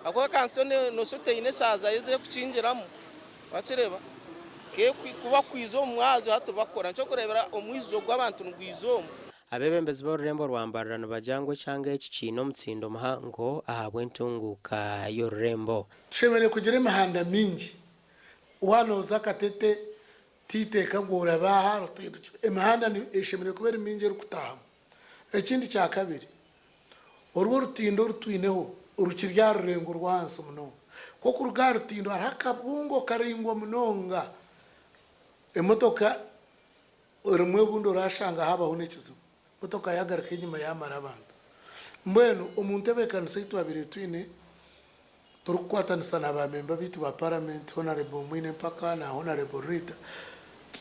Speaker 26: Ahakuba kanso noshusha oti eine eshaaha zaayo ezi erikukingiramu wakireeba kuba kwiza omu mwazyo hati bakora. Nikyo orikureebera omwijuzo gw'abantu nigwiza omu.
Speaker 21: Abeebembezi b'orurembo rwa Mbarara nibagira ngu ekyanga eki kiine omutsindo muhango ahabw'entunguuka y'orurembo.
Speaker 6: Tushemereire kugira emihanda mingi. Waaba nooza Katete titeeka ngu orabe aha otahindukire. Emihanda eshemereire kuba eri mingi erikutaahamu. Ekindi kyakabiri. Orwo orutindo orutwineho rukiri aha rurengo rw'ahansi munonga. Nk'okuruga aha rutindo hariho akabungo karaingwa munonga, emotoka rimwe obundi orashanga habaho n'ekizibu, emotoka yagaruka enyima yamara abantu. Mbwenu omu ntebeekanisa ei twabaire twine turikukwatanisa na baamemba baitu ba Paramenti, Honarebo Mwine Mpaka na Honarebo Rita,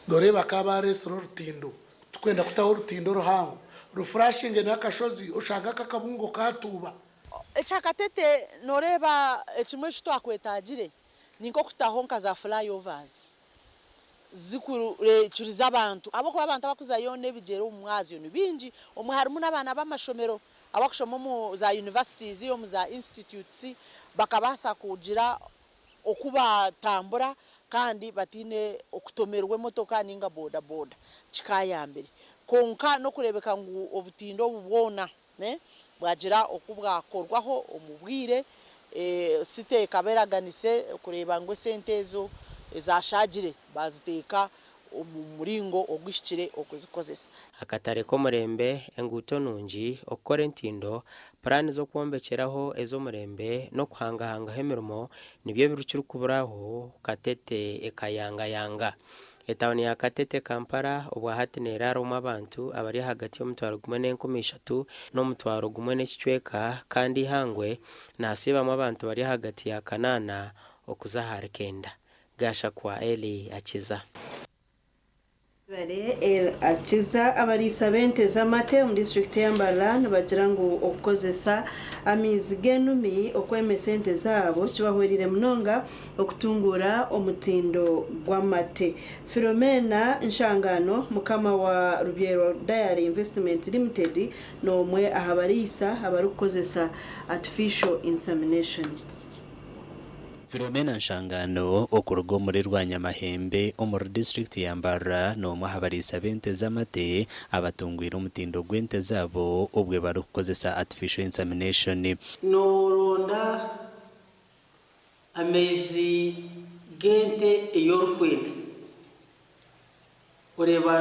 Speaker 6: noreeba bakaba bareetsire orutindo, turikwenda kutaho orutindo oruhango rufurashinge n'akashozi oshange aka akabungo katuuba.
Speaker 1: Ekya Katete noreeba ekimwe eki twakwetagire ni nk'okutaho nka za flyovers zikurekyuriza abantu ahabw'okuba abantu abakuzayo n'ebigyere omu mwazyo ni baingi omwe harimu n'abaana b'amashomero abakushoma omu za universities, omu za institutes bakabaasa kugira oku batambura kandi bataine okutomerwa emotoka ninga boda boda kikayambire kwonka n'okureebeka ngu obutindo obu bwona bwagira oku bwakorwaho omu bwire. Site ekaba eraganise kureeba ngu esente ezo ezashaagire baaziteeka omu muringo oguhikire okuzikozesa.
Speaker 21: Akatare k'omurembe, enguuto nungi, okukora entindo, puraani z'okwombekyeraho ez'omurembe n'okuhangahangaho emirimo nibyo ebirikuburaho Katete ekayangayanga. Etauni ya Katete, Kampala, obwahati neeraaramu abantu abari ahagati y'omutwaro gumwe n'enkumi ishatu n'omutwaro gumwe n'ekicweka kandi eihangwe nihasiibamu abantu bari ahagati ya kanaana okuza ahari kenda. Gashakwa Elly Akiza.
Speaker 2: Bare El Akiza abariisa b'ente z'amate omu disiturikiti ya Mbarara nibagira ngu okukozesa amaizi g'enumi okwemesa ente zaabo kibahwereire munonga okutunguura omutindo gw'amate. Philomena Nshangano, mukama wa Rubyerwa Dairy Investment Limited n'omwe aha bariisa abarikukozesa artificial insemination.
Speaker 5: Philomena Nshangano okuruga omuri Rwanyamahembe omuri disiturikiti ya Mbarara n'omwe aha bariisa b'ente z'amate abatungwire omutindo gw'ente zaabo obwe barikukozesa artificial insemination.
Speaker 9: Nooronda amaizi g'ente ei orikwenda, oreeba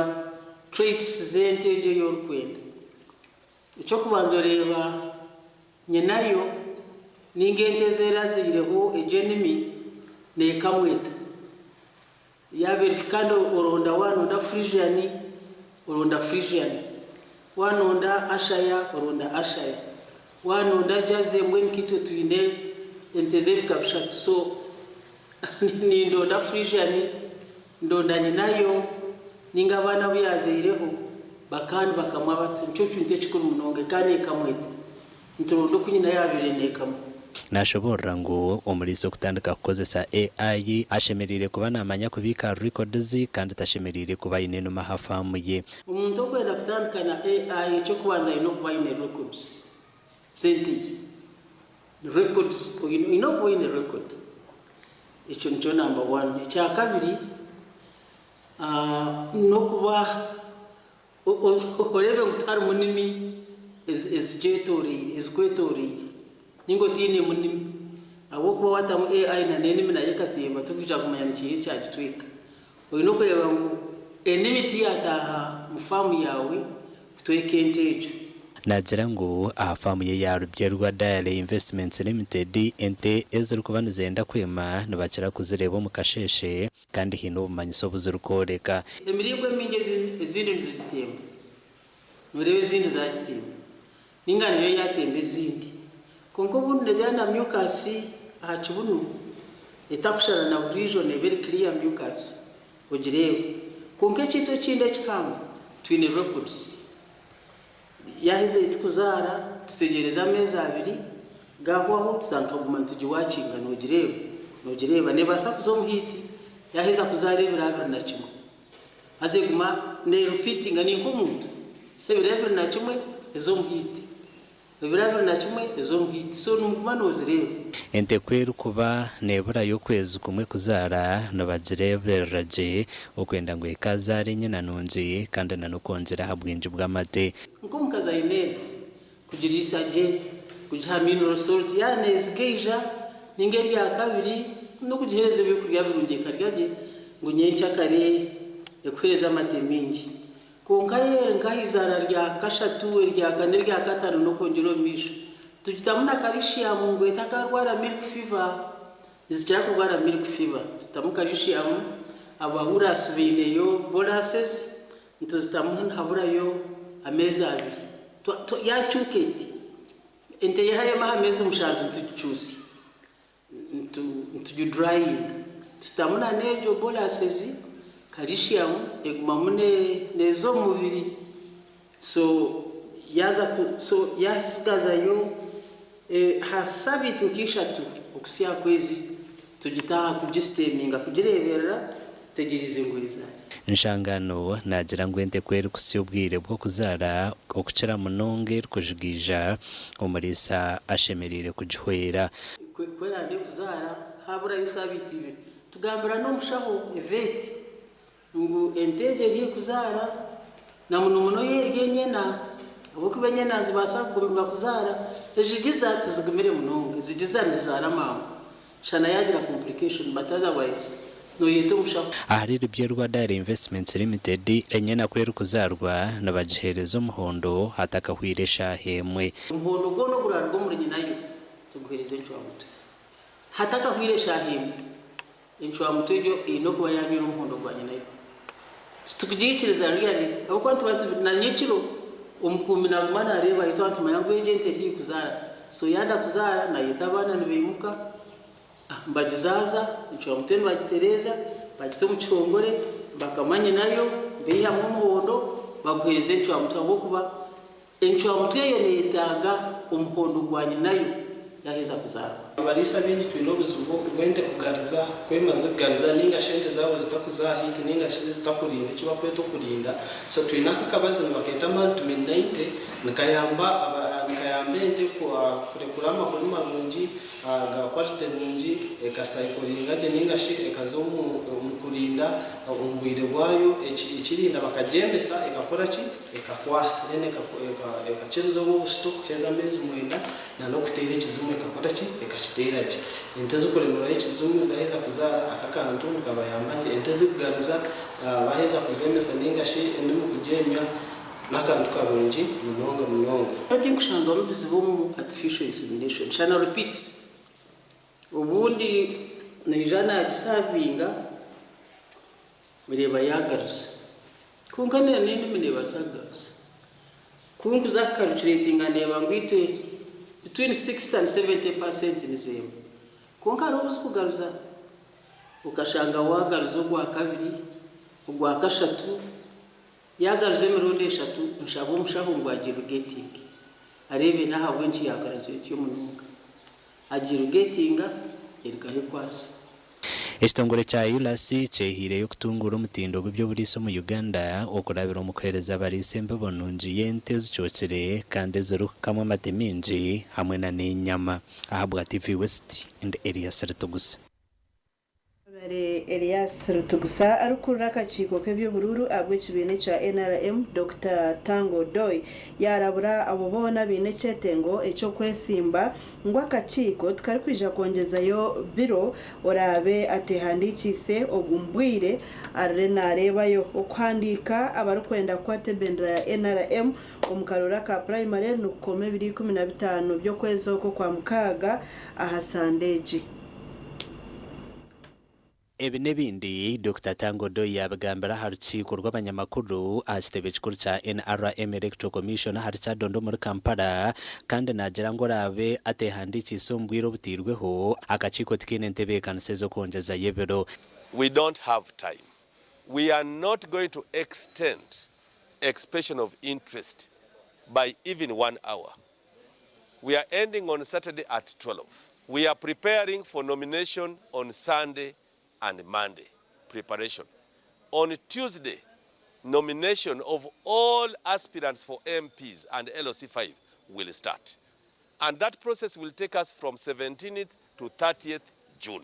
Speaker 9: traits z'ente egyo ei orikwenda. Eky'okubanza oreeba nyinayo ninga ente ezi erazaireho egyo enimi neekamwa eta. Yaaba eri kandi oronda waronda Friesian, oronda Friesian, waronda Ayrshire, oronda Ayrshire, waronda Jersey mbwenu nkaitwe twine ente z'ebika bishatu so nindonda Friesian, ndonda nyinayo ninga abaana abu yaazaireho bakaba nibakamwa bata, nikyo kintu ekikuru munonga ekaba neekamwa eta. Nituronda oku nyina yaabaire neekamwa.
Speaker 5: Nashoboorora ngu omuriisa okutandika kukozesa AI ashemereire kuba namanya kubiika records kandi tashemereire kuba aine enuma aha faamu ye.
Speaker 9: Omuntu okwenda kutandika na AI eky'okubanza aine okuba aine records z'ente ye. Records oine okuba oine record ekyo nikyo number one. Ekyakabiri n'okuba oreebe ngu tiharimu nimi ezigyetoreire ezikwetoreire ninga otiinemu nimi ahabw'okuba waatamu AI na n'enimi nayo ekatemba torikwija kumanya ni kiiha ekyagitweka. Oine okureeba ngu enimi tiyataaha mu faamu yaawe kutweka ente egyo.
Speaker 5: Naagira ngu aha faamu ye eya Rubyerwa Dairy Investments Limited, ente ezirikuba nizenda kwema nibakira kuzireeba omu kasheeshe kandi haine obumanyiso obu zirikworeka.
Speaker 9: Emiringo emingi ezindi nizigitemba, nooreeba ezindi zaagitemba ninga niyo yaatemba ezindi. Kwonka obundi neegira na mucus aha kibunu etakusharara na buriijo neeba eri clear mucus ogireeba. Kwonka ekintu ekindi ekihango twine records. Yaaheza eti kuzaara tutegyereza ameezi abiri gaahwaho tutandika kuguma nitugiwakinga noogireeba noogireeba. Neebaasa kuza omu heat yaaheza kuzaara ebiro 21 haza eguma neerupiitinga ni nk'omuntu ebiro 21 eza omu heat, ebiro 21 eza omu heat so nooguma noozireeba.
Speaker 5: Ente ku erikuba neeburayo okwezi kumwe kuzaara, nibagireeberera gye okwenda ngu ekazaara enyana nungi kandi na n'okwongyera aha bwingi bw'amate.
Speaker 9: Nk'omukazi aine enda, kugiriisa gye, kugiha mineral salt yaaba neezigaija ninga erya kabiri n'okugiheereza ebyokurya birungi ekarya gye ngu nyenkyakare ekuheereze amate maingi. Kwonka ye nk'aha izaara rya kashatu, erya kana, erya kataano n'okwongyera omu maisho, Tugitamu na karishiyamu ngu etakarwara milk fever. Nizikira kurwara milk fever. Tutamu karishiyamu, abahurasi baineyo borases, nituzitamu nihaburayo ameezi abiri. Yakyuka eti, ente yahayemu aha meezi mushanju nitugikyusya, nitugidurayinga. Tutamu na n'egyo borases, karishiyamu egumamu neeza omu mubiri. So yaaza ku so yaasigazayo aha sabiiti nk'ishatu okuhitsya aha kwezi tugita aha kugisiteeminga kugireeberera tutegyereize ngu ezaare.
Speaker 5: Nshangano naagira ngu ente ku erikuhitsya obwire bw'okuzaara okukira munonga erikujugaija, omuriisa ashemereire kugihwera.
Speaker 9: Ku erande kuzaara haaburayo saabiiti ibiri, tugambira n'omushaho, vet, Ngu ente egyo eri haihi kuzaara, na munomuno yo eri enyena, ahabw'okuba enyena nizibaasa kugumirwa kuzaara, ezigiza tizigumire munonga, ezigiza nizizaara mangu. Shana yaagira complication but otherwise nooyeta omushaho.
Speaker 5: Ahari Rubyerwa Dairy Investments Limited, enyena ku erikuzaarwa nibagiheereza omuhondo hatakahweire eshaaha emwe.
Speaker 9: Omuhondo gwona oguraaruga omuri nyinayo tuguheereza encwamutwe. Hatakahweire eshaaha emwe, Encwamutwe egyo eine okuba yaanywire omuhondo gwa nyinayo. Titukugiikiriza really ahabw'okuba nituba ntu na nyekiro omukuumi naaguma naareeba ahi twaba nitumanya ngu egyo ente eri haihi kuzaara. So yaada kuzaara naayeta abaana nibaimuka nibagizaaza, encwamutwe nibagitereeza, bagita omu kihongore, bakama nyinayo, baihamu omuhondo, baguheereza encwamutwe ahabw'okuba Encwamutwe eyo neeyetaaga omuhondo gwa nyinayo yaaheza kuzaarwa.
Speaker 7: Abariisa baingi twine obuzibu bw'ente kugariza, ku emaze kugariza ninga shi ente zaabo zitakuza aha hiiti ninga shi zitakurinda eki barikweta okurinda. So twine aka akabazi nibakeeta Multimin 90 nikayamba nikayamba ente kurekura amahuri marungi ga quality nungi, ekasaikoringa gye ninga shi ekaza omu kurinda omu bwire bwayo, ekirinda bakagyemesa ekakora ki? Ekakwasa then ekakiriza obwo obusito kuheza ameezi mwenda na n'okuteera ekizimu ekakora ki? Ekakiteera gye. Ente ezikuremerwaho ekizimu zaheza kuzaara aka akantu nikabayamba gye. Ente ezikugariza baheza kuzemesa ninga shi endimu kugyemya n'akantu karungi munonga munonga.
Speaker 9: Hati tinkushangamu bizibu omu artificial insemination shana repeats obundi naija nagisavinga Reeba yaagaruza. Kwonka n'enimi neebaasa kugaruza. Ku nkuza kukarukireetinga ndeeba ngu itwe between 60 and 70 percent nizeema. Kwonka hariho obu zikugaruza okashanga waagaruza ogwakabiri, ogwakashatu, yaagaruza emirundi eshatu nshaba omushaho ngu agirugetinge areebe n'ahabw'enki yaagaruza etyo munonga. Agirugetinga erugaho ekwasa.
Speaker 5: Ekitongore kya ULAS kyehaireyo kutunguura omutindo gw'eby'oburiisa omu Uganda okurabira omu kuheereza abariisa embibo nungi y'ente ezicookire kandi ezirikukamwa amate maingi hamwe na n'enyama. Ahabwa TV West, ndi Elias Ritugusa.
Speaker 2: Mwebare Elias Rutugusa arikukurira akakiiko k'eby'oburuuru ahabw'ekibiina ekya NRM, Dokita Tanga Odoi yaarabura abo boona abaine ekyetengo eky'okwesimba ngu akakiiko tikarikwija kwongyezayo biro oraabe ateehandiikiise omu bwire arire naareebayo okuhandiika abarikwenda kukwata ebendera ya NRM omu karooro aka purayimare nikukoma ebiro 15 by'okwezi oku Okwamukaaga aha Sande egi.
Speaker 5: Ebi n'ebindi, Dokita Tanga Odoi yaabigambira aha rukiiko rw'abanyamakuru aha kitebe kikuru kya NRM Electoral Commission ahari Kyadondo omuri Kampala kandi naagira ngu oraabe ateehandiikiise omu bwire obutairweho, akakiiko tikaine ntebeekanisa ez'okwongyezayo ebiro.
Speaker 11: We don't have time. We are not going to extend expression of interest by even one hour. We are ending on Saturday at 12. We are preparing for nomination on Sunday and Monday. Preparation. On Tuesday, nomination of all aspirants for MPs and LOC5 will start. And that process will take us from 17th to 30th June.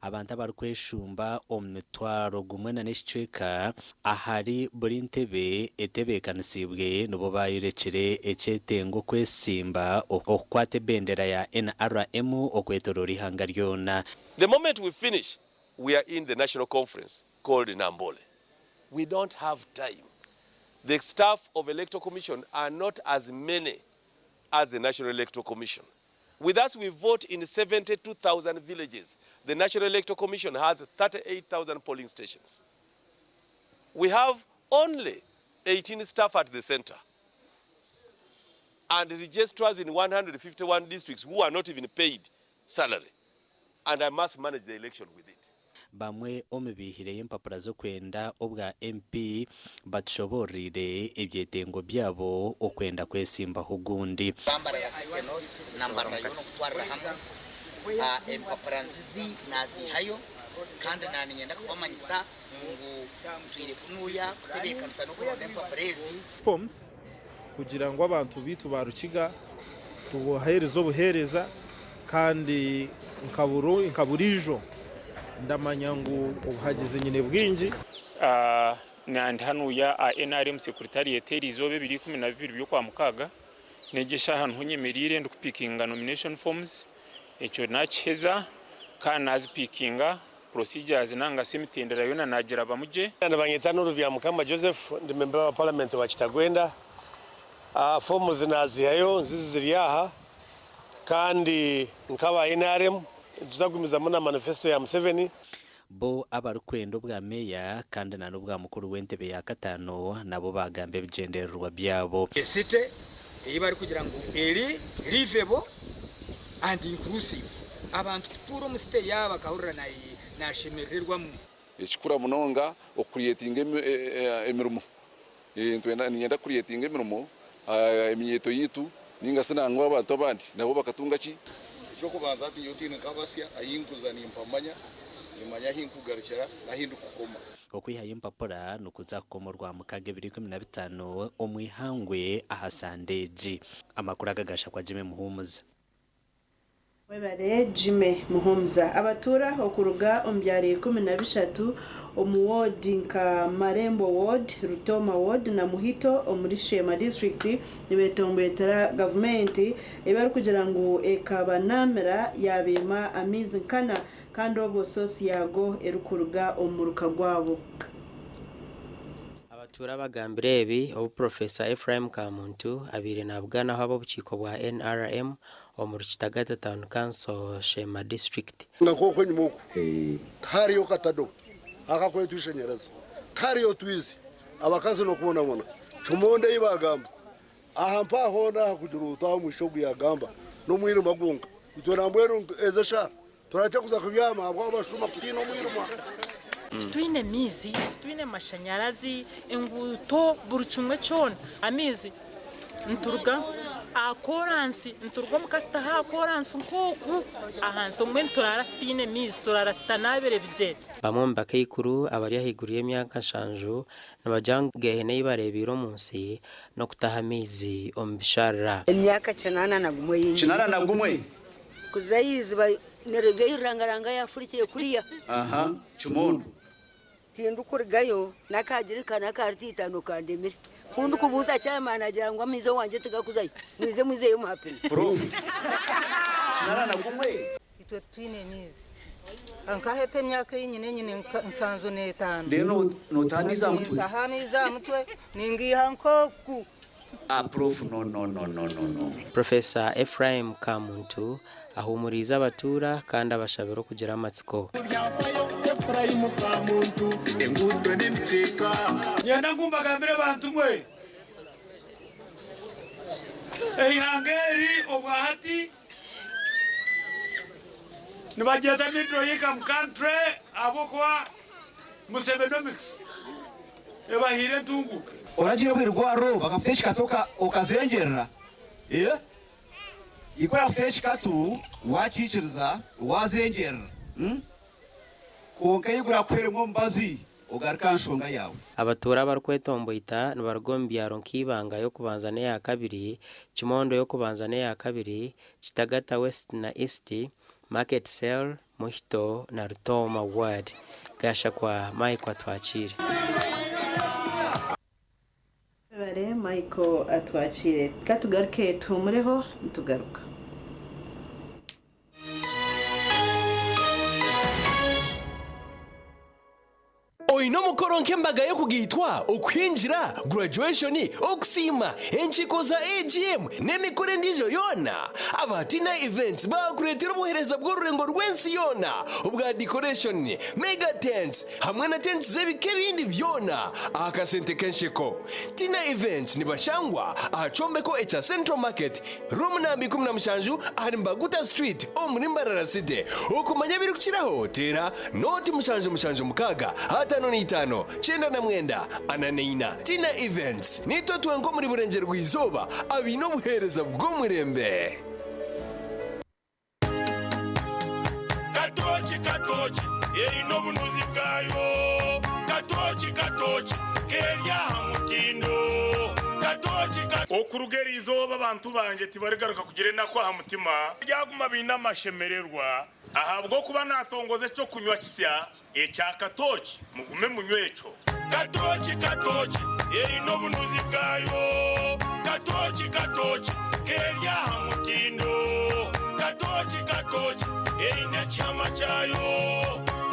Speaker 5: Abantu abarikweshumba omu mitwaro gumwe na n'ekicweka ahari buri ntebe etebeekanisiibwe nibo baayorekire ekyetengo kwesimba okukwata ebendera ya NRM okwetoroora eihanga ryona.
Speaker 11: The moment we finish, we are in the national conference called Nambole. We don't have time. The staff of Electoral Commission are not as many as the National Electoral Commission. With us, we vote in 72,000 villages. The National Electoral Commission has 38,000 polling stations. We have only 18 staff at the center and registrars in 151 districts who are not even paid salary. And I must manage the election with it.
Speaker 5: Bamwe omu biihireyo empapura z'okwenda obwa MP batushoboororire ebyetengo byabo okwenda kwesimbaho ogundi.
Speaker 4: Mbarara City North na Mbarara yoona okutwarira hamwe, empapura nzizi naaziihayo kandi naaniinyenda kubamanyisa ngu ntwire kunuuya kutebeekanisa n'okuronda empapura ezi.
Speaker 12: Forms kugira ngu abantu baitu ba Rukiga tubaheereze obuheereza kandi nka buriijo ndamanya ngu obuhagizi nyine bwingi.
Speaker 13: Ndi hanuya aha NRM secretariat eriizooba ebiro 12 by'okwamukaaga n'egi eshaaha niho nyemereire ndikupikinga nomination forms ekyo nakiheza kandi nazipikinga procedures nangasi emitendera yoona nagirabamu gye.
Speaker 14: Nibanyeta Nuru Byamukama Joseph, ndi member wa parliament wa Kitagwenda. Forms nazihayo nzizi ziri aha kandi nk'aba NRM nituza kugumizamu na manifesto ya Museveni.
Speaker 5: Bo abarikwenda obwa meeya kandi na n'obwa mukuru w'entebe ya kataano nabo baagamba ebigyendererwa byabo.
Speaker 15: Esite ei barikugira ngu eri livable and inclusive, abantu kutuura omu site yaabo akahurira nashemerererwamu.
Speaker 17: Ekikura munonga okucreatinga emirimo. Niinyenda kucreatinga emirimo, eminyeeto yaitu ninga shi nangwa abantu abandi nabo bakatunga ki?
Speaker 27: Eky'okubanza hati nyowe ntiine nk'abasya, ahi nkuza nimpamanya, nimanya ahi nkugarukira n'ahi ndikukoma.
Speaker 5: Okwihayo empapura nikuza kukoma Orwamukaaga ebiro 15 omu ihangwe aha Sande egi. Amakuru aga gashakwa Jimmy Muhumuza.
Speaker 2: Webare Jimmy Muhumuza. Abatuura okuruga omu byaro 13 omu woodi nka Marembo Ward, Rutoma Ward na Muhito omuri Sheema disiturikiti nibetomboitera gavumenti ei barikugira ngu ekabanamira yabiima amaizi nkana kandi obwo soosi yaago erikuruga omu muruka gwabo.
Speaker 21: Abatuura bagambire ebi obu Professor Ephraim Kamuntu abaire nabuganaho ab'obukiiko bwa NRM omuri Kitagata Town Council, Sheema District.
Speaker 28: Nga nk'oku enyima oku tihariyo katado akakwetwa ishanyarazi, tihariyo twizi, abakazi n'okubonabona. Kimondo ei baagamba aha mpaha hoona aha kugira otu aha omwishiki ogu yaagamba n'omwirima gwonka. Itwe nambwenu ezi eshaaha turakye kuza kubyama ahabw'abashuma kutiina omwirima.
Speaker 29: Titwine maizi, titwine mashanyarazi, enguuto, buri kimwe kyona. Amaizi nituruga aha koransi, nituruga omu ka tutaha aha koransi nk'oku ahansi obumwe nituraara tutaine maizi, turaara tutanaabire bigyere.
Speaker 21: Bamwe omu bakaikuru abari ahaiguru y'emyaka 70 nibagira ngu gehena ei bareebeire omu nsi n'okutaha amaizi omu bisharara.
Speaker 30: Emyaka 81 ei nyine.
Speaker 31: 81?
Speaker 30: Kuza aha iziba nirugayo rurangaranga yaafurukire kuriya.
Speaker 31: Aha, kimondo.
Speaker 30: Tindikurugayo n'akagirika n'akarita itaano kandemire. Ku ndikubuuza chairman agira ngu amaizi owangye tigakuzayo, mwize mwizeyo muhapime.
Speaker 31: Prof. 81?
Speaker 32: Itwe titwine maizi. Nkaheta emyaka ei nyine, nyine 75.
Speaker 31: Reero nootaha amaizi aha mutwe?
Speaker 32: Nintaha amaizi aha mutwe, ningaiha nk'oku.
Speaker 31: Ah, prof, no, no, no, no, no, no.
Speaker 21: Professor Ephraim Kamuntu ahuumuriize abatuura kandi abashabira okugira amatsiko.
Speaker 20: Nyenda ngu mbagambire bantu mwe, eihanga eri obwahati nibagyeta middle income country ahabw'okuba Musevenomics ebahaire entunguka.
Speaker 31: Oragira obwirwariro bakakuta ekikatu okazengyerera? Ikwe yakuta ekikatu wakiikiriza wazengyerera, kwonka ei gurakuhweremu omubazi ogaruke aha nshonga yaawe.
Speaker 21: Abatuura abarikwetomboita nibaruga omu byaro nk'Ibanga y'okubanza n'eya kabiri, Kimondo y'okubanza n'eya kabiri, Kitagata West na East, Market Cell, Muhito na Rutooma Ward. Gashakwa Michael Atwakiire.
Speaker 2: Webare Michael Atwakiire. Katugaruke tuhumureho nitugaruka.
Speaker 3: Oine omukono. Emikoro nk'embaga y'okugaitwa, okuhingira, graduation, okusiima, enkiiko za AGM n'emikoro endiijo yoona. Aba Tina Events baakureetera obuheereza bw'orurengo rw'ensi yoona obwa decoration, mega tents hamwe na tents z'ebika ebindi byona aha kasente k'ensheko. Tina Events nibashangwa aha kyombeko ekya Central Market, Room namba 17 ahari Mbaguta Street omuri Mbarara City. Okumanya ebirikukiraho teera nooti 776 55 99 44. Tina Events, Niitwe twenka omuri Burengyerwa-izooba abaine obuheereza bw'omurembe.
Speaker 20: Katooki katooki eine obunuzi bwayo Katooki katooki keri aha mutindo Katooki ka.
Speaker 13: Okuruga eri izooba abantu bangye tibarigaruka kugira enaku aha mutima, baryaguma baine amashemererwa, ahabw'okuba naatongoza eky'okunywa kisya ekya katooki, mugume munywe ekyo.
Speaker 20: Katooki katooki eine obunuzi bwayo Katooki katooki keri aha mutindo Katooki katooki eine ekihama kyayo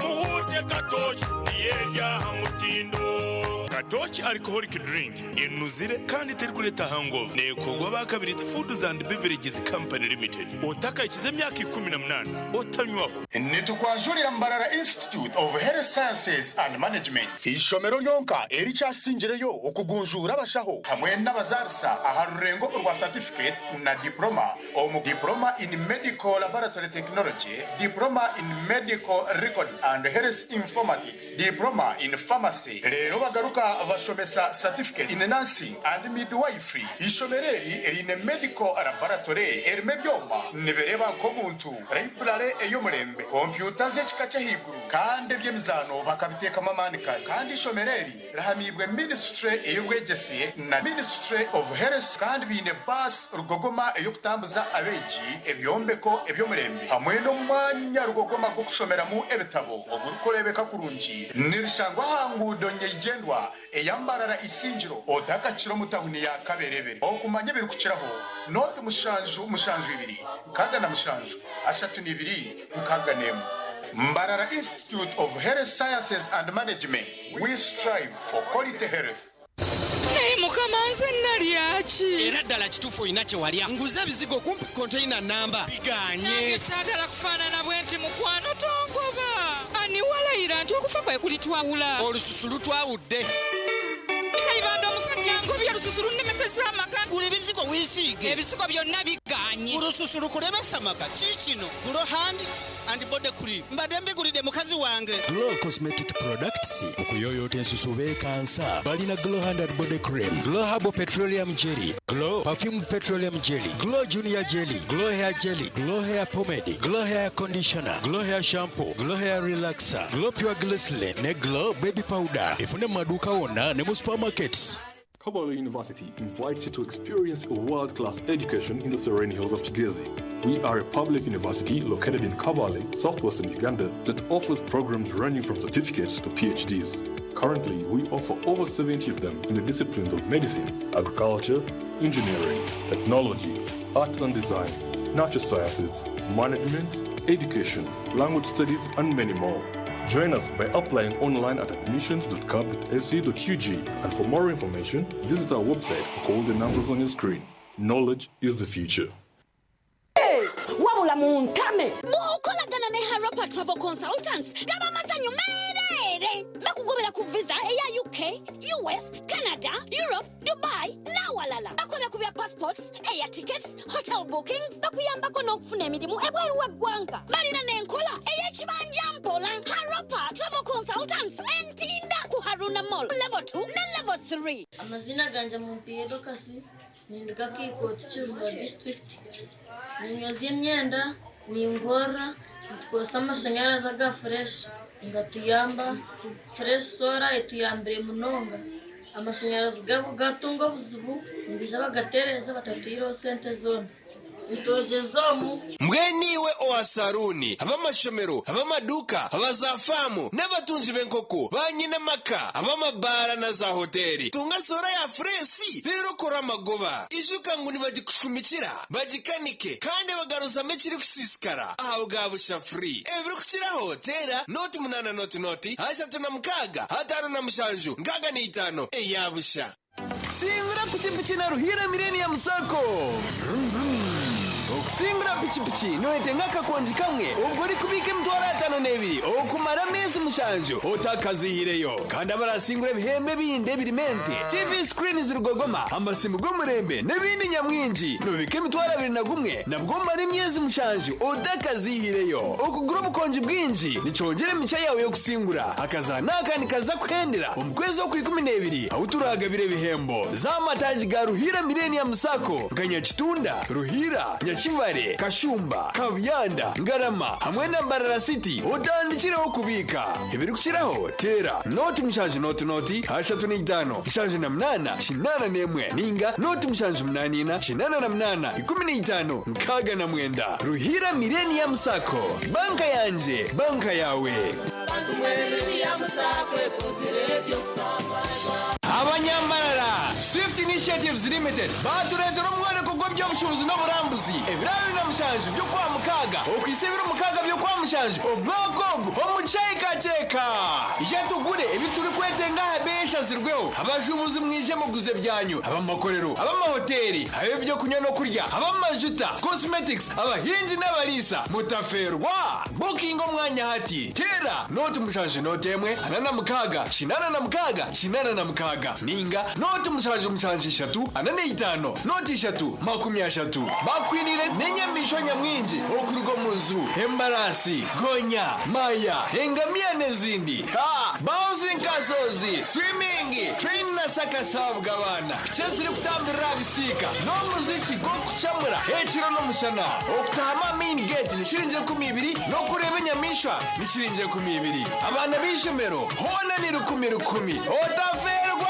Speaker 20: Muhuute katooki niyo eri aha mutindo.
Speaker 1: Katooki Alcoholic Drink enuzire kandi terikureeta hangover. Neekorwa aba Kabirizi Foods and Beverages Company Limited. Otakahikize emyaka 18 otanywaho.
Speaker 6: Nitukwanjurira Mbarara Institute of Health Sciences and Management, eishomero ryonka erikyasingireyo okugunjuura abashaho hamwe n'abazaarisa aha rurengo orwa Certificate na Diploma omu Diploma in Medical Laboratory Technology, Diploma in Medical Records and Health Informatics, Diploma in Pharmacy reero bagaruka bashomesa Certificate in Nursing and Midwifery. Eishomero eri riine Medical Laboratory erimu ebyoma nibireeba nk'omuntu. Raiburare ey'omurembe, kompyuta z'ekika ky'ahaiguru kandi eby'emizaano bakabiteekamu amaani kare. Kandi eishomero eri rihamiibwe minisiture ey'obwegyese na Ministry of Health kandi baine baasi rugogoma ey'okutambuza abeegi, ebyombeko eby'omurembe hamwe n'omwanya rugogoma gw'okushomeramu ebitabo ogurikureebeka kurungi. Nirishangwa aha nguudo nyeigyendwa eya Mbarara Isingiro otakakira omu tahuni ya Kaberebere. Okumanya ebirikukiraho, nooti mushanju mushanju ibiri 67 32 61. Mbarara Institute of Health Sciences and Management, we strive for quality health.
Speaker 8: Naye mukama nze nalya ki?
Speaker 10: Era ddala kituufu olina kye walya. Nguze ebizigo kumpi konteyina nnamba bigaanye.
Speaker 8: Nange saagala kufaanana bwenti mukwano tongoba. Ani walayira nti okufa kwe kulitwawula?
Speaker 10: Olususu lutwawudde.
Speaker 8: Kayibanda omusajja angobye olususu lunnemesezza amaka.
Speaker 16: Gula ebizigo weesiige.
Speaker 8: Ebizigo byonna bigaanye.
Speaker 16: Olususu lukulemesa amaka kiikino Glow hand and body cream mbadde mbigulidde mukazi wange.
Speaker 18: Glow Cosmetic Products mu kuyooyoota ensusu beekansa. Balina Glow Hand and Body Cream, Glow Herbal Petroleum Jelly, Glow Perfumed Petroleum Jelly, Glow Junior Jelly, Glow Hair Jelly, Glow Hair Pomade, Glow Hair Conditioner, Glow Hair Shampoo, Glow Hair Relaxer, Glow Pure Glycerin ne Glow Baby Powder. Efune mu maduuka wonna ne mu supermarkets.
Speaker 19: Kabale University invites you to experience a world-class education in the serene hills of Kigezi. We are a public university located in Kabale, southwestern Uganda, that offers programs ranging from certificates to PhDs. Currently, we offer over 70 of them in the disciplines of medicine, agriculture, engineering, technology, art and design, natural sciences, management, education, language studies, and many more. Join us by applying online at admissions.cab.ac.ug and for more information, visit our website or call the numbers on your screen. Knowledge is the future.
Speaker 22: Wabula muntame.
Speaker 23: Bw'okolagana ne Harappa Travel Consultants gaba masanyu meereere. Bakugobera ku visa eya UK, US, Canada, Europe, Dubai n'awalala. Bakola ku bya passports, air tickets, hotel bookings, bakuyambako n'okufuna emirimu ebweru w'eggwanga. Balina n'enkola ey'ekibanja mpola. Harappa Travel Consultants Entinda ku Haruna Mall level 2 ne level 3.
Speaker 24: Amazina gangye Mumpiire Dorcas, ninduga Kiikooti Kiruhura disiturikiti. Ninyozya emyenda, ningorora, nitukozesa amashanyarazi aga fureshi nigatuyamba. Fureshi soora etuyambire munonga. Amashanyarazi gabo gatunga obuzibu nibaija bagatereeza batatwihireho sente zoona. Nitwogyezamu.
Speaker 3: Mbwenu iwe owa saruuni, ab'amashomero, ab'amaduuka, aba zaafaamu, n'abatungi b'enkoko, baanyinamaka, ab'amabaara na zaahoteeri, tunga soora ya fureesi reero okore amagoba. Ijuka ngu nibagikushumikira, bagikanike kandi bagaruzamu ekirikusiisikara ahabwa busha free. Ebirikukiraho teera nooti munaana nooti nooti ashatu na mukaaga ataano na mushanju nkaaga na itaano eya busha. Singura pikipiki na Ruhiira Millennium Sacco! Vroom vroom. Okusingura pikipiki noyetenga akakongi kamwe obwo orikubiika emitwaro ataano n'ebiri okumara ameezi mushanju otakazihireyo. Kandi abarasingura ebihembo ebindi ebirimu ente, TV screens rugogoma, amasimu g'omurembe n'ebindi nyamwingi. Nobiika emitwaro abiri na gumwe nabwo omara emyezi mushanju otakazihireyo. Okugura obukongi bwingi nikyongyera emigisha yaawe y'okusingura. Akazaano aka nikaza kuhendera omu kwezi okw'ikumi n'ebiri ahu turagabira ebihembo. Z'amataagi ga Ruhiira Millennium Sacco nka Nyakitunda, Ruhiira, Nyakivale, Kashumba, Kabuyanda, Ngarama hamwe na Mbarara City otandikireho kubiika. Ebirikukiraho teera nooti mushanju nooti nooti ashatu n'eitaano nshanju na munaana kinaana n'emwe ninga nooti mushanju munaana ina kinaana na munaana ikumi n'eitaano nkaaga na mwenda. Ruhiira Millennium Sacco, banka yangye, banka yaawe. Abanyambarara, Swift Initiatives Limited batureetera omworeko gw'eby'obushuubuzi n'oburambuzi ebiro 27 by'okwa mukaaga okwisa ebiro 6 by'okwa mushanju omwaka ogu omu kyeka ije tugure ebi turikwetenga aha beeyi eshazirweho. Abashuubuzi mwije muguze byanyu, abamakorero, abamahoteri, ab'ebyokunywa n'okurya, ab'amajuta, cosmetics, abahingi n'abariisa, mutaferwa. Bukinga omwanya hati, teera nooti mushanju nooti emwe 46 86 86 ninga nooti mushanju mushanju ishatu 45 nooti ishatu 30. Bakwinire n'enyamaishwa nyamwingi okuruga omu nzu, embarasi, gonya, maya, engamiya n'ezindi, ha bouncing castles, swimming, train na sakasabwa abaana, piki ezirikutambirira aha bisiika n'omuziki gw'okucamura ekiro n'omushana. Okutahama main gate ni shiringi 20 n'okureeba enyamaishwa ni shiringi 20. Abaana b'ishomero hoona ni rukumi rukumi. Otaferwa.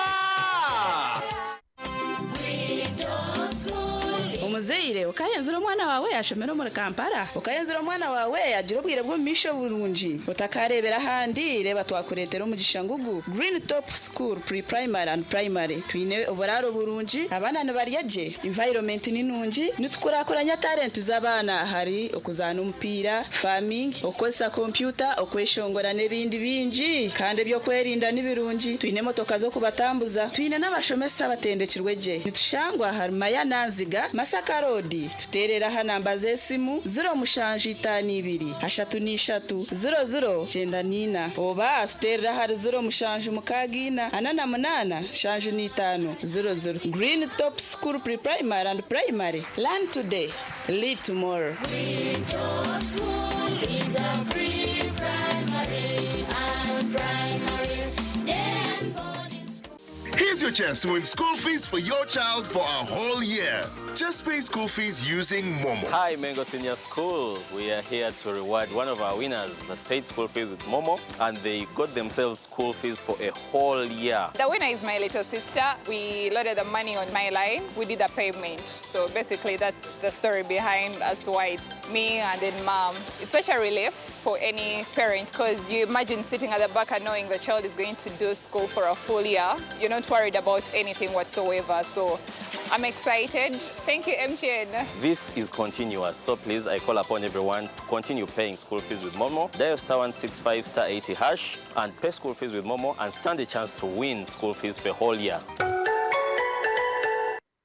Speaker 4: Omuzaire okayenzire omwana wawe yashomera omuri Kampala, okayenzire omwana wawe yagira obwire bw'omumaisho burungi, otakarebera ahandi. Reeba twakureetera omugisha ngugu, Green Top School Pre-Primary and Primary. Twine oburaaro burungi, abaana nibarya gye, environment ni nungi, nitukurakuranya talenti z'abaana hari okuzaana omupiira, farming, okukozesa kompyuta, okweshongora n'ebindi bingi. Kandi ebyokwerinda ni birungi, twine emotoka z'okubatambuza, twine n'abashomesa abatendekirwe gye. Nitushangwa hari Maya Nanziga, Masaka Road. Tuteerera aha namba z'esimu 0752 33 00 94 oba tuteerera ahari 0764 48 75 00. Green Top School Pre-Primary and Primary. Learn today, lead tomorrow.
Speaker 5: Green Top School is a pre-primary and primary and boarding school.
Speaker 7: Here's your chance to win school fees for your child for a whole year. Just pay school fees using Momo.
Speaker 9: Hi, Mengo Senior School. We are here to reward one of our winners that paid school fees with Momo, and they got themselves school fees for a whole year.
Speaker 11: The winner is my little sister. We loaded the money on my line. We did the payment. So basically, that's the story behind as to why it's me and then mom. It's such a relief for any parent because you imagine sitting at the back and knowing the child is going to do school for a full year. You're not worried about anything whatsoever. So I'm excited. Thank you, MTN.
Speaker 9: This is continuous, so please, I call upon everyone to continue paying school fees with Momo. Dial *165 *80# and pay school fees with Momo and stand a chance to win school fees for a whole year.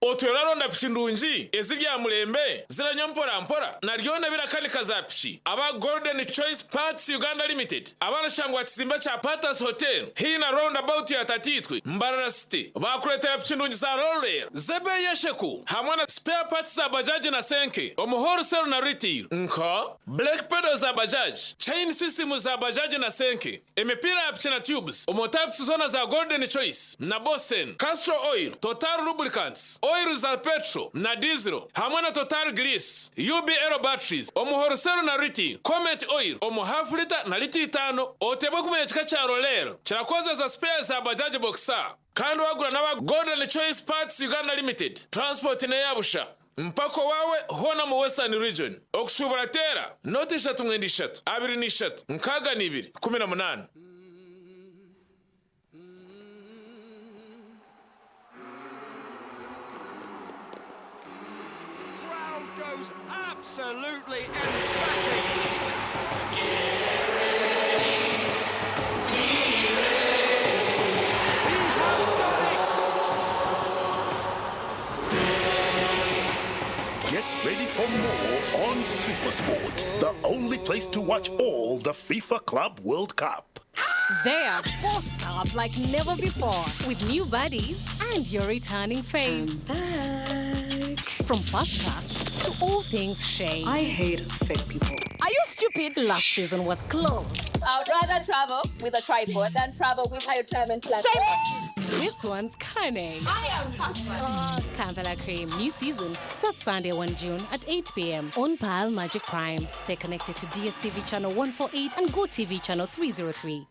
Speaker 1: Otwera aronda piki ndungi ezirya mulembe ziranywa mpora mpora naryona birakanika za piki. Aba Golden Choice Parts Uganda Limited abarashangwa kizimbe kya Patas Hotel hina roundabout ya Tatitwe, Mbarara City, bakuretera piki ndungi za roller zebe yesheku hamwe na spare parts za bajaji na senke omu wholesale na retail, nka brake pedal za bajaji, chain system za bajaji na senke, emipira ya piki na tubes omu types zona za Golden Choice na Bosen, Castrol oil, Total lubricants, oil za petrol na diesel hamwe na Total grease, UBL batteries omu wholesale na retail, Comet oil omu half liter na lita 5. Otebwe kumenya kika kya roller kirakozesa spare za bajaji boxer. Kandi wagura n'aba Golden Choice Parts Uganda Limited, transport neyabusha. Mpaka owaawe hoona omu Western Region. Okushuubura teera nooti 33 23 62 18.
Speaker 10: Crowd goes absolutely emphatic. He has done it!
Speaker 6: Get ready for more on Supersport, the only place to watch all the FIFA Club World Cup.
Speaker 12: They are bossed up like never before with new buddies and your returning faves. From first class to all things shade.
Speaker 14: I hate fake people.
Speaker 12: Are you stupid? Last season was close.
Speaker 11: I would rather travel with a tripod than travel with a retirement plan.
Speaker 12: This one's cunning.
Speaker 11: I am passport.
Speaker 12: Kampala Cream new season starts Sunday 1 June at 8 p.m. on Pearl Magic Prime. Stay connected to DSTV channel 148 and GoTV channel 303.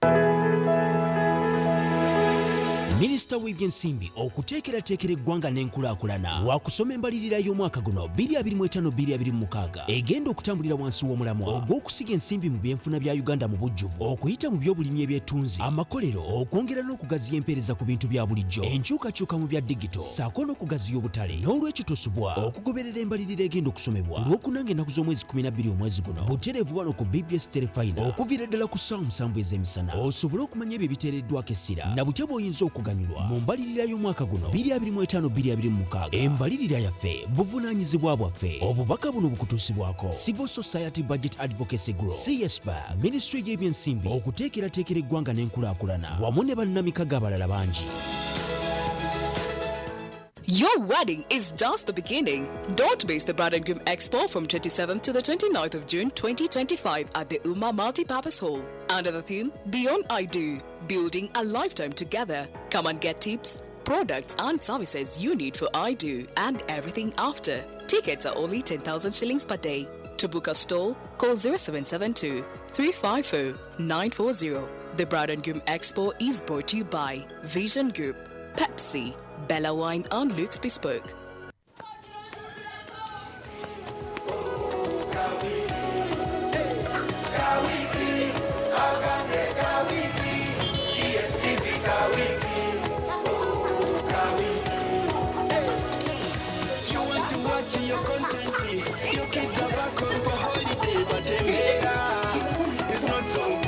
Speaker 15: Minisita w'ebyensimbi okuteekerateekera eggwanga n'enkulaakulana wakusoma embalirira y'omwaka guno 2025-2026 egenda okutambulira wansi w'omulamwa ogw'okusiga ensimbi mu byenfuna bya Uganda mu bujjuvu okuyita mu by'obulimi ebyetunzi, amakolero, okwongera n'okugaziya empeereza ku bintu bya bulijjo, enkyukakyuka mu bya digito ssaako n'okugaziya obutale. N'olwekyo tosubwa okugoberera embalirira egenda okusomebwa Lwokuna ng'ennaku z'omwezi 12 omwezi guno butereevu wano ku BBS Terefayina okuviira ddala ku ssaawa 7 ez'emisana osobole okumanya ebyo ebiteereddwako essira na butya bw'oyinza okuganyulwa mu mbalirira y'omwaka guno 2025-2026. Embalirira yaffe buvunaanyizibwa bwaffe. Obubaka buno bukutuusibwako Civil Society Budget Advocacy Group, CSBAG, Minisitule y'ebyensimbi okuteekerateekera eggwanga n'enkulaakulana wamu ne bannamikago abalala bangi.
Speaker 17: Your wedding is just the beginning. Don't miss the Bride and Groom Expo from 27th to the 29th of June 2025 at the Uma Multipurpose Hall. Under the theme Beyond I Do, Building a Lifetime Together. Come and get tips, products and services you need for I Do and everything after. Tickets are only 10,000 shillings per day. To book a stall, call 0772 350 940. The Bride and Groom Expo is brought to you by Vision Group, Pepsi, Bella Wine and Luke's Bespoke.
Speaker 10: You want to watch your content, your kids are back home for holiday, but Emera is not so good.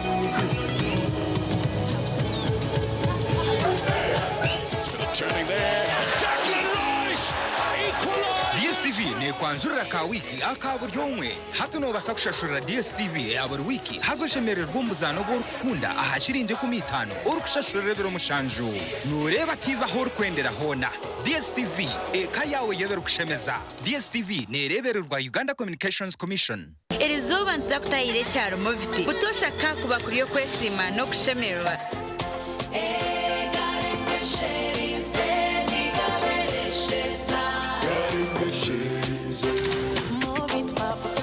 Speaker 25: Turning there. Declan Rice equalised.
Speaker 26: DSTV nekwanjurira ka wiiki aka buri omwe. Hati noobasa kushashurira DSTV eya buri wiiki haza oshemererwa omuzaano ogu orikukunda aha shiringi 50 orikushashurira ebiro 7. Nooreeba TV ahu orikwendera hoona. DSTV eka yaawe y'ebirikushemeza. DSTV neereebererwa Uganda Communications Commission.
Speaker 27: Erizooba nituza kutahira ekyaro Moviti. Butoosha kakuba kuri okwesiima n'okushemererwa.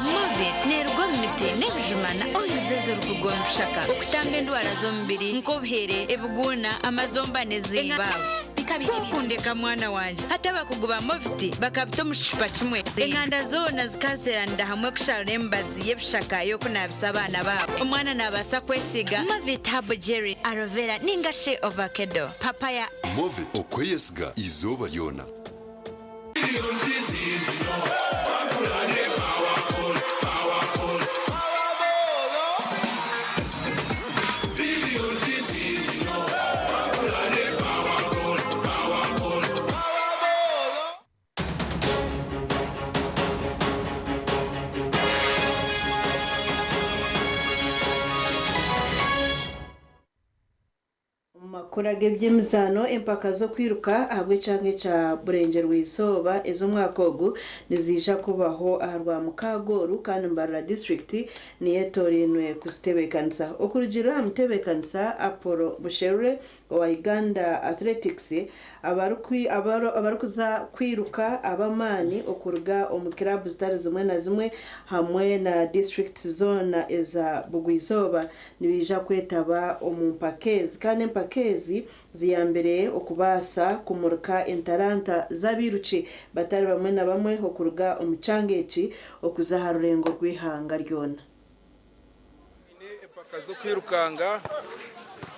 Speaker 27: Movit neeruga omu miti n'ebijuma na oils ezirikuruga omu bishaka okutamba endwara z'omubiri nk'obuhere, ebiguuna, amazomba n'eziiba. Kwokundeka mwana wangye hati abakugu ba Movit bakabita omu kicupa kimwe. Enganda zoona zikazeeranira hamwe kusharura emibazi y'ebishaka y'okunaabisa abaana baabo. Omwana naabaasa kwesiiga Movit Herbal Jelly, Aloe Vera ninga shi Avocado, Papaya.
Speaker 7: Move okweyesiga izooba ryona.
Speaker 2: Makuru ag'eby'emizaano empaka z'okwiruka ahabw'ekyanga ekya Burengyerwa-izooba ez'omwaka ogu niziija kubaho aha Rwamukaaga oru kandi Mbarara disiturikiti niyo etoorainwe kuzitebeekanisa. Okurugiirira aha mutebeekanisa Apollo Busherure owa Uganda Athletics, abarikuza kwiruka ab'amaani okuruga omu kiraabu zitari zimwe na zimwe hamwe na disiturikiti zoona eza Bugwa-izooba nibaija kwetaba omu mpaka ezi kandi empaka ezi ezi ziyambire okubaasa kumurika entaranta z'abiruki batari bamwe na bamwe okuruga omu kyanga eki okuza aha rurengo rw'ihanga ryona.
Speaker 8: Empaka z'okwirukanga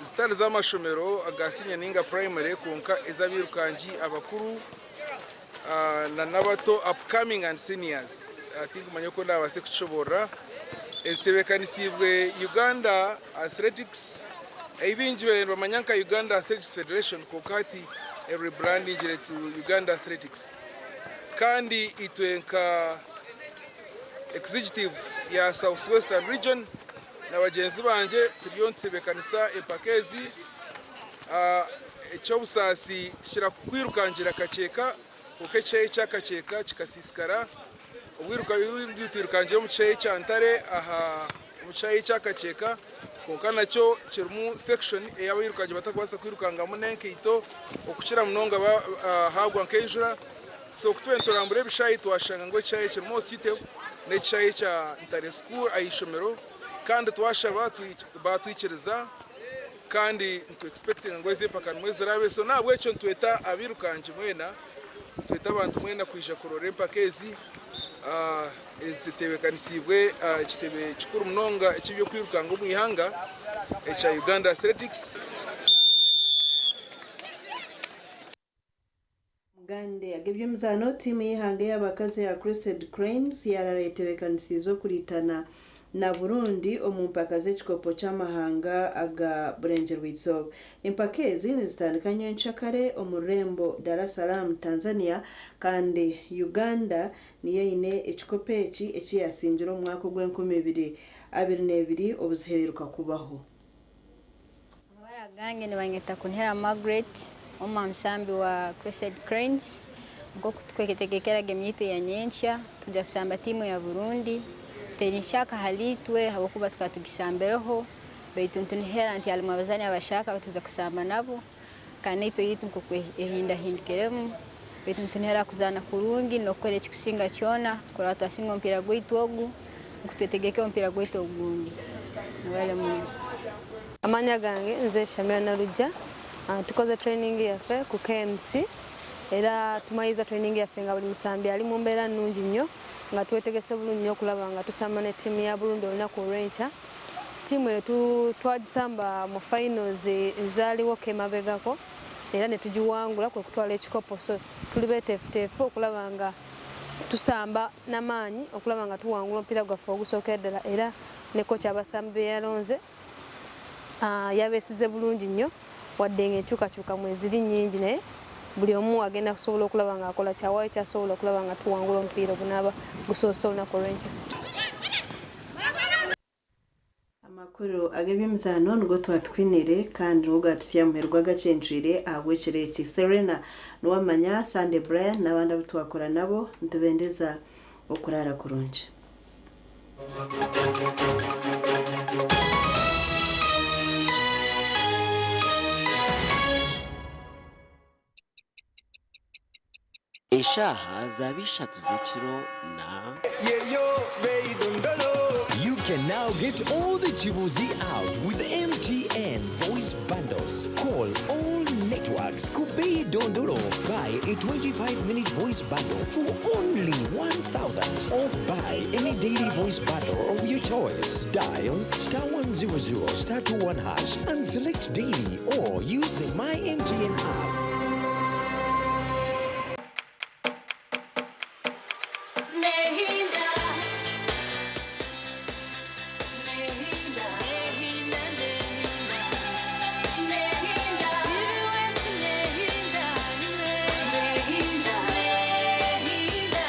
Speaker 8: zitari z'amashomero aga senior ninga primary, kwonka ez'abirukangi abakuru na n'abato, upcoming and seniors. Tinkumanya oku ndabaase kukishoboorora. Ezitebeekanisiibwe Uganda Athletics, ei baingi nibamanya nka Uganda Athletics Federation, kwonka hati erebrandingire to Uganda Athletics. Kandi itwe nka executive ya South Western Region na bagyenzi bangye turiyo nitutebeekanisa empaka ezi. Eky'obusaasi, tukira kwirukangira Kakyeka, kwonka ekishaayi ekya Kakyeka kikasiisikara. Obwire twirukangire omu kishaayi kya Ntare aha omu kishaayi kya Kakyeka, kwonka nakyo kirimu section ei abirukangi batakubaasa kwirukangamu n'enkaito, okukira munonga haagwa nk'enjura. So kutube niturambura ebishaayi, twashanga ngu ekishaayi kirimu suitable n'ekishaayi kya Ntare School aha ishomero, kandi twashaba batwikiriza, kandi nitu expectinga ngu ezi empaka nimwe ziraabe. So nahabwekyo nitweta abirukangi mwena, tweta abantu mwena kwija kurora empaka ezi ezitebeekanisiibwe ekitebe kikuru munonga eky'ebyokwirukanga omu ihanga ekya Uganda Athletics.
Speaker 2: Mugande ag'eby'emizaano, tiimu y'ihanga ey'abakazi ya Crested Cranes yarara etebeekanisiize okuritana na Burundi omu mpaka z'ekikopo ky'amahanga aga Burengyerwa-izooba. Empaka ezi nizitandika nyenkyakare omu rurembo Dar es Salaam, Tanzania, kandi Uganda niyo eine ekikopo eki eki yasingire omu mwaka ogw'enkumi ibiri abiri n'ebiri obuzihereruka kubaho.
Speaker 13: Amabara gange nibanyeta Kunihira Margaret, omwe musambi wa Crested Cranes. Nk'oku tukwetegekeraga emyito ya nyenkya, tujya kusamba tiimu ya Burundi. Teri nshaka halitwe habwokuba tukaba tugisambireho, baitu ntunihira nti halimu abazaani abashaka batuza kusamba nabo, kandi naitwe yitu nk'oku ehindahindukiremu, baitu ntunihira kuzaana kurungi n'okukora ekikusinga kyona kurora twasinga omupiira gwaitu ogu, nkutwetegeke omupiira gwaitu ogundi. Nibale muno.
Speaker 14: Amanya gange nze Shamira Nalujja. Tukoze training yaffe ku KMC era tumaliriza training yaffe nga buli musambi ali mu mbeera nnungi nnyo, nga twetegese bulungi nnyo okulaba nga tusamba ne ttiimu ya Burundi olunaku olw'enkya. Ttiimu eyo twagisamba mu finals ezaaliwo kemabegako era ne tugiwangula, kwe kutwala ekikopo. So tuli beeteefuteefu okulaba nga tusamba n'amaanyi okulaba nga tuwangula omupiira gwaffe ogusookera ddala. Era ne kocha abasambi be yalonze yabeesize bulungi nnyo, wadde ng'enkyukakyuka mweziri nnyingi, naye buli omu agenda kusobola okulaba ng'akola kyawaayo kyasobola okulaba nga tuwangula omupiira ogunaaba gusoose olunaku olw'enkya.
Speaker 2: Amakuru ag'ebyemizaano nigo twatwinire, kandi nigo gatusya muheru gw'agakyencwire ahabw'ekiro eki. Serena Niwamanya, Sunday Brian n'abandi abu twakora nabo, nitubendeza okurara kurungi.
Speaker 16: Eshaaha zaba 3 z'ekiro na
Speaker 15: You can now get all the Chibuzi out with MTN voice bundles. Call all networks. Kupe Dondolo. Buy a 25-minute voice bundle for only 1,000 or buy any daily voice bundle of your choice. Dial *100*21# and select daily or use the My MTN app.
Speaker 5: Nehinda. Nehinda. Nehinda. Nehinda. Nehinda. Nehinda. Nehinda.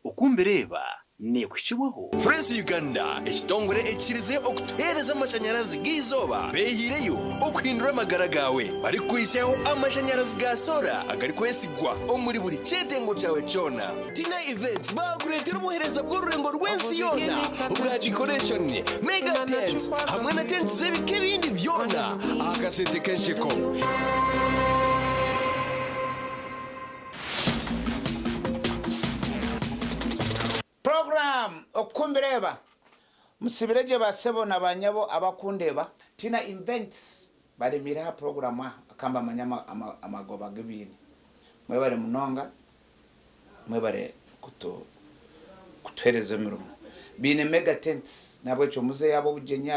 Speaker 18: Okumbireba nekukibwaho
Speaker 3: Fresh Uganda, ekitongore ekikirize okutuheereza amashanyarazi g'eizooba, beehiireyo okuhindura amagara gawe barikukwihisyaho amashanyarazi ga solar agarikwesigwa omuri buri kyetengo kyawe kyona. Tina Events bakureetera obuheereza bw'orurengo rw'ensi yoona obwa decoration, mega tent hamwe na tents z'ebika ebindi byona aha kasente k'ensheko.
Speaker 4: Okumbireba musibire gye basebo na banyabo abakundeba tina events baremire ha program aha akamba manya amagoba g'ebiine. Mwebare munonga, mwebare kutu kutuhereza emirimo. Biine mega tents nahabwekyo muzeyo ab'obugyenyi,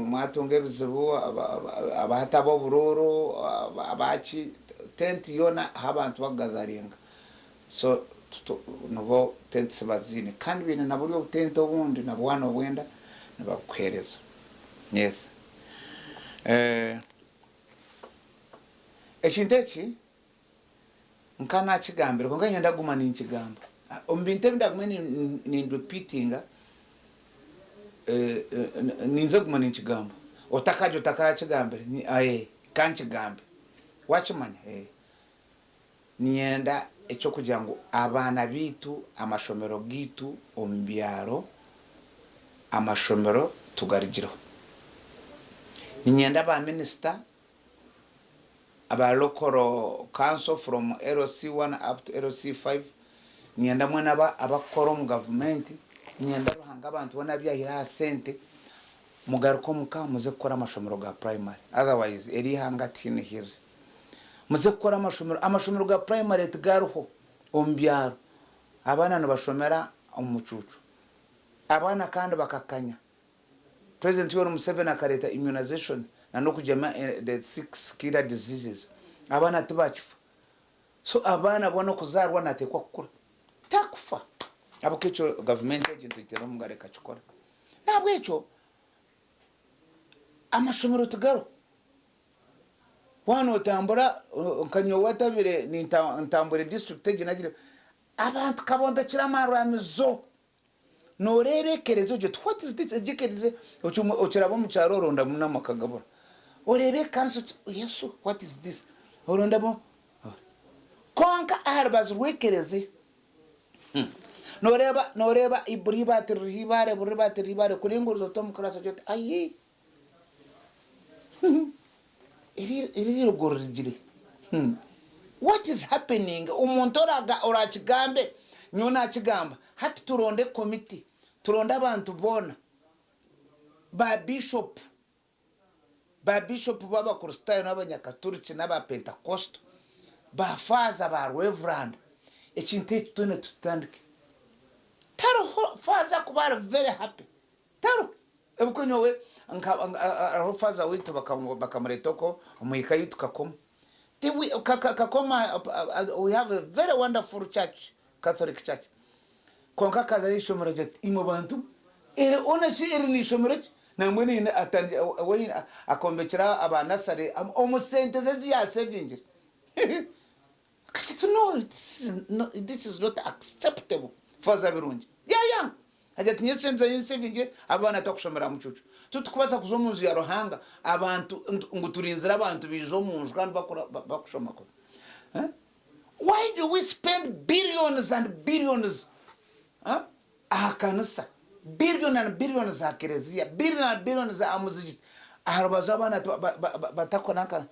Speaker 4: mwatunga ebizibu, abahati ab'oburuuru, abaki, tent yoona ahu abantu bakugatheringa. So nibo tents baziine kandi baine na buri obutente obundi nabwo waaba nobwenda nibabukuheereza. Yes. Ekintu eki nka nakigambire kwonka niinyenda kuguma ninkigamba. Omu bintu ebi ndagume nindipiitinga, ninza kuguma ninkigamba. Otakagye otakakigambire, kankigambe. Wakimanya? Niinyenda eky'okugira ngu abaana baitu, amashomero gaitu omu byaro, amashomero tugarugireho. Niinyenda ba minisita, aba local council from LC1 up to LC5, niinyenda mwena abakukora omu gavumenti, niinyenda Ruhanga abantu boona abu yahaire aha sente, mugaruke omuka muze kukora amashomero ga primary. Otherwise eri eihanga tihaine ahu riri. Muze kukora amashomero, amashomero ga primary tigariho omu byaro, abaana nibashomera omu mucuucu. Abaana kandi bakakanya. President Yoweri Museveni akareeta immunization na n'okugyema the six killer diseases. Abaana tibakifa. So abaana boona okuzaarwa nateekwa kukura. Takufa. Ahabw'okuba ekyo gavumenti egi nitugiteera omu ngaro ekakikora. N'ahabw'ekyo amashomero tigariho. Waaba nootambura nka nyowe atabire ntambwire disiturikiti egi nagire, abantu kabombekire amaramizo. Nooreeba ekereziya ogira oti what is this? Egi ekereziya okiraba omu kyaro orondamu n'amaka gabura. Oreeba ekanisa oti Yesu what is this? Orondamu kwonka aha rubaju rw'ekereziya nooreeba nooreeba buri eibaati ririho eibaare buri eibaati ririho eibaare kuringuriza oti omu class ogira oti ayii. Eri eri rigire. What is happening? Omuntu orakigambe, nyowe nakigamba. Hati turonde committee, turonde abantu boona, ba bishop, ba bishop b'Abakristaayo n'Abanyakaturiki n'aba Pentecostal, ba faaza, ba reverand, ekintu eki twena tukitandike. Tariho faaza kuba ari very happy. Tariho. Ebikwe nyowe nka hariho faaza waitu bakamureta okwo omu eka yaitu Kakoma. Kakoma we have a very wonderful church, Catholic church. Kwonka akaza aha ishomero agira ati imwe bantu eri honestly eri ni ishomero ki? Nambwenu haine we akombekera aba nursery omu sente ze ezi yaasevingire. Akagira ati no, this is not acceptable. Faaza Birungi yaayanga. Agira ati nyowe esente zangye nsevingire abaana twakushomera aha mucuucu. Titukubaasa kuza omu nju ya Ruhanga abantu ngu turinzire abantu baije omu nju kandi bakushoma kubi. Why do we spend billions and billions aha kanisa, billion and billions aha kereziya, billion and billions aha muzigiti, aha rubaju abaana batakora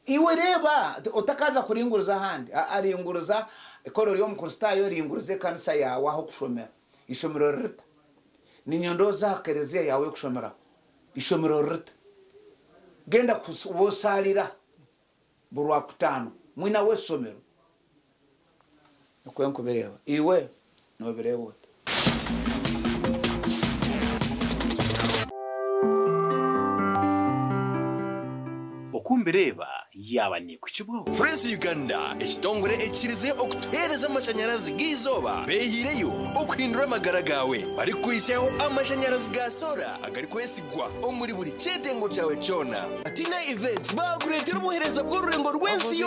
Speaker 4: Iwe reeba otakaza kuringuriza ahandi, ringuriza kora ori Omukristaayo ringuriza ekanisa yaawe ah'okushomera. Ishomero ririta? Niinyenda oze aha kereziya yaawe y'okushomeraho. Ishomero ririta? Genda wosaarira buri Rwakutaano mwine aw'eishomero. Nikwo nkubireeba. Iwe noobireeba ota?
Speaker 18: Oku mbireeba yaaba neekukibwaho.
Speaker 3: Fresh Uganda, ekitongore ekikirize okutuheereza amashanyarazi g'eizooba beehiireyo okuhindura amagara gaawe barikukuhitsyaho amashanyarazi ga soora agarikwesigwa omuri buri kyetengo kyawe kyona. Tina Events baakureetera obuheereza bw'orurengo rw'ensi yoona.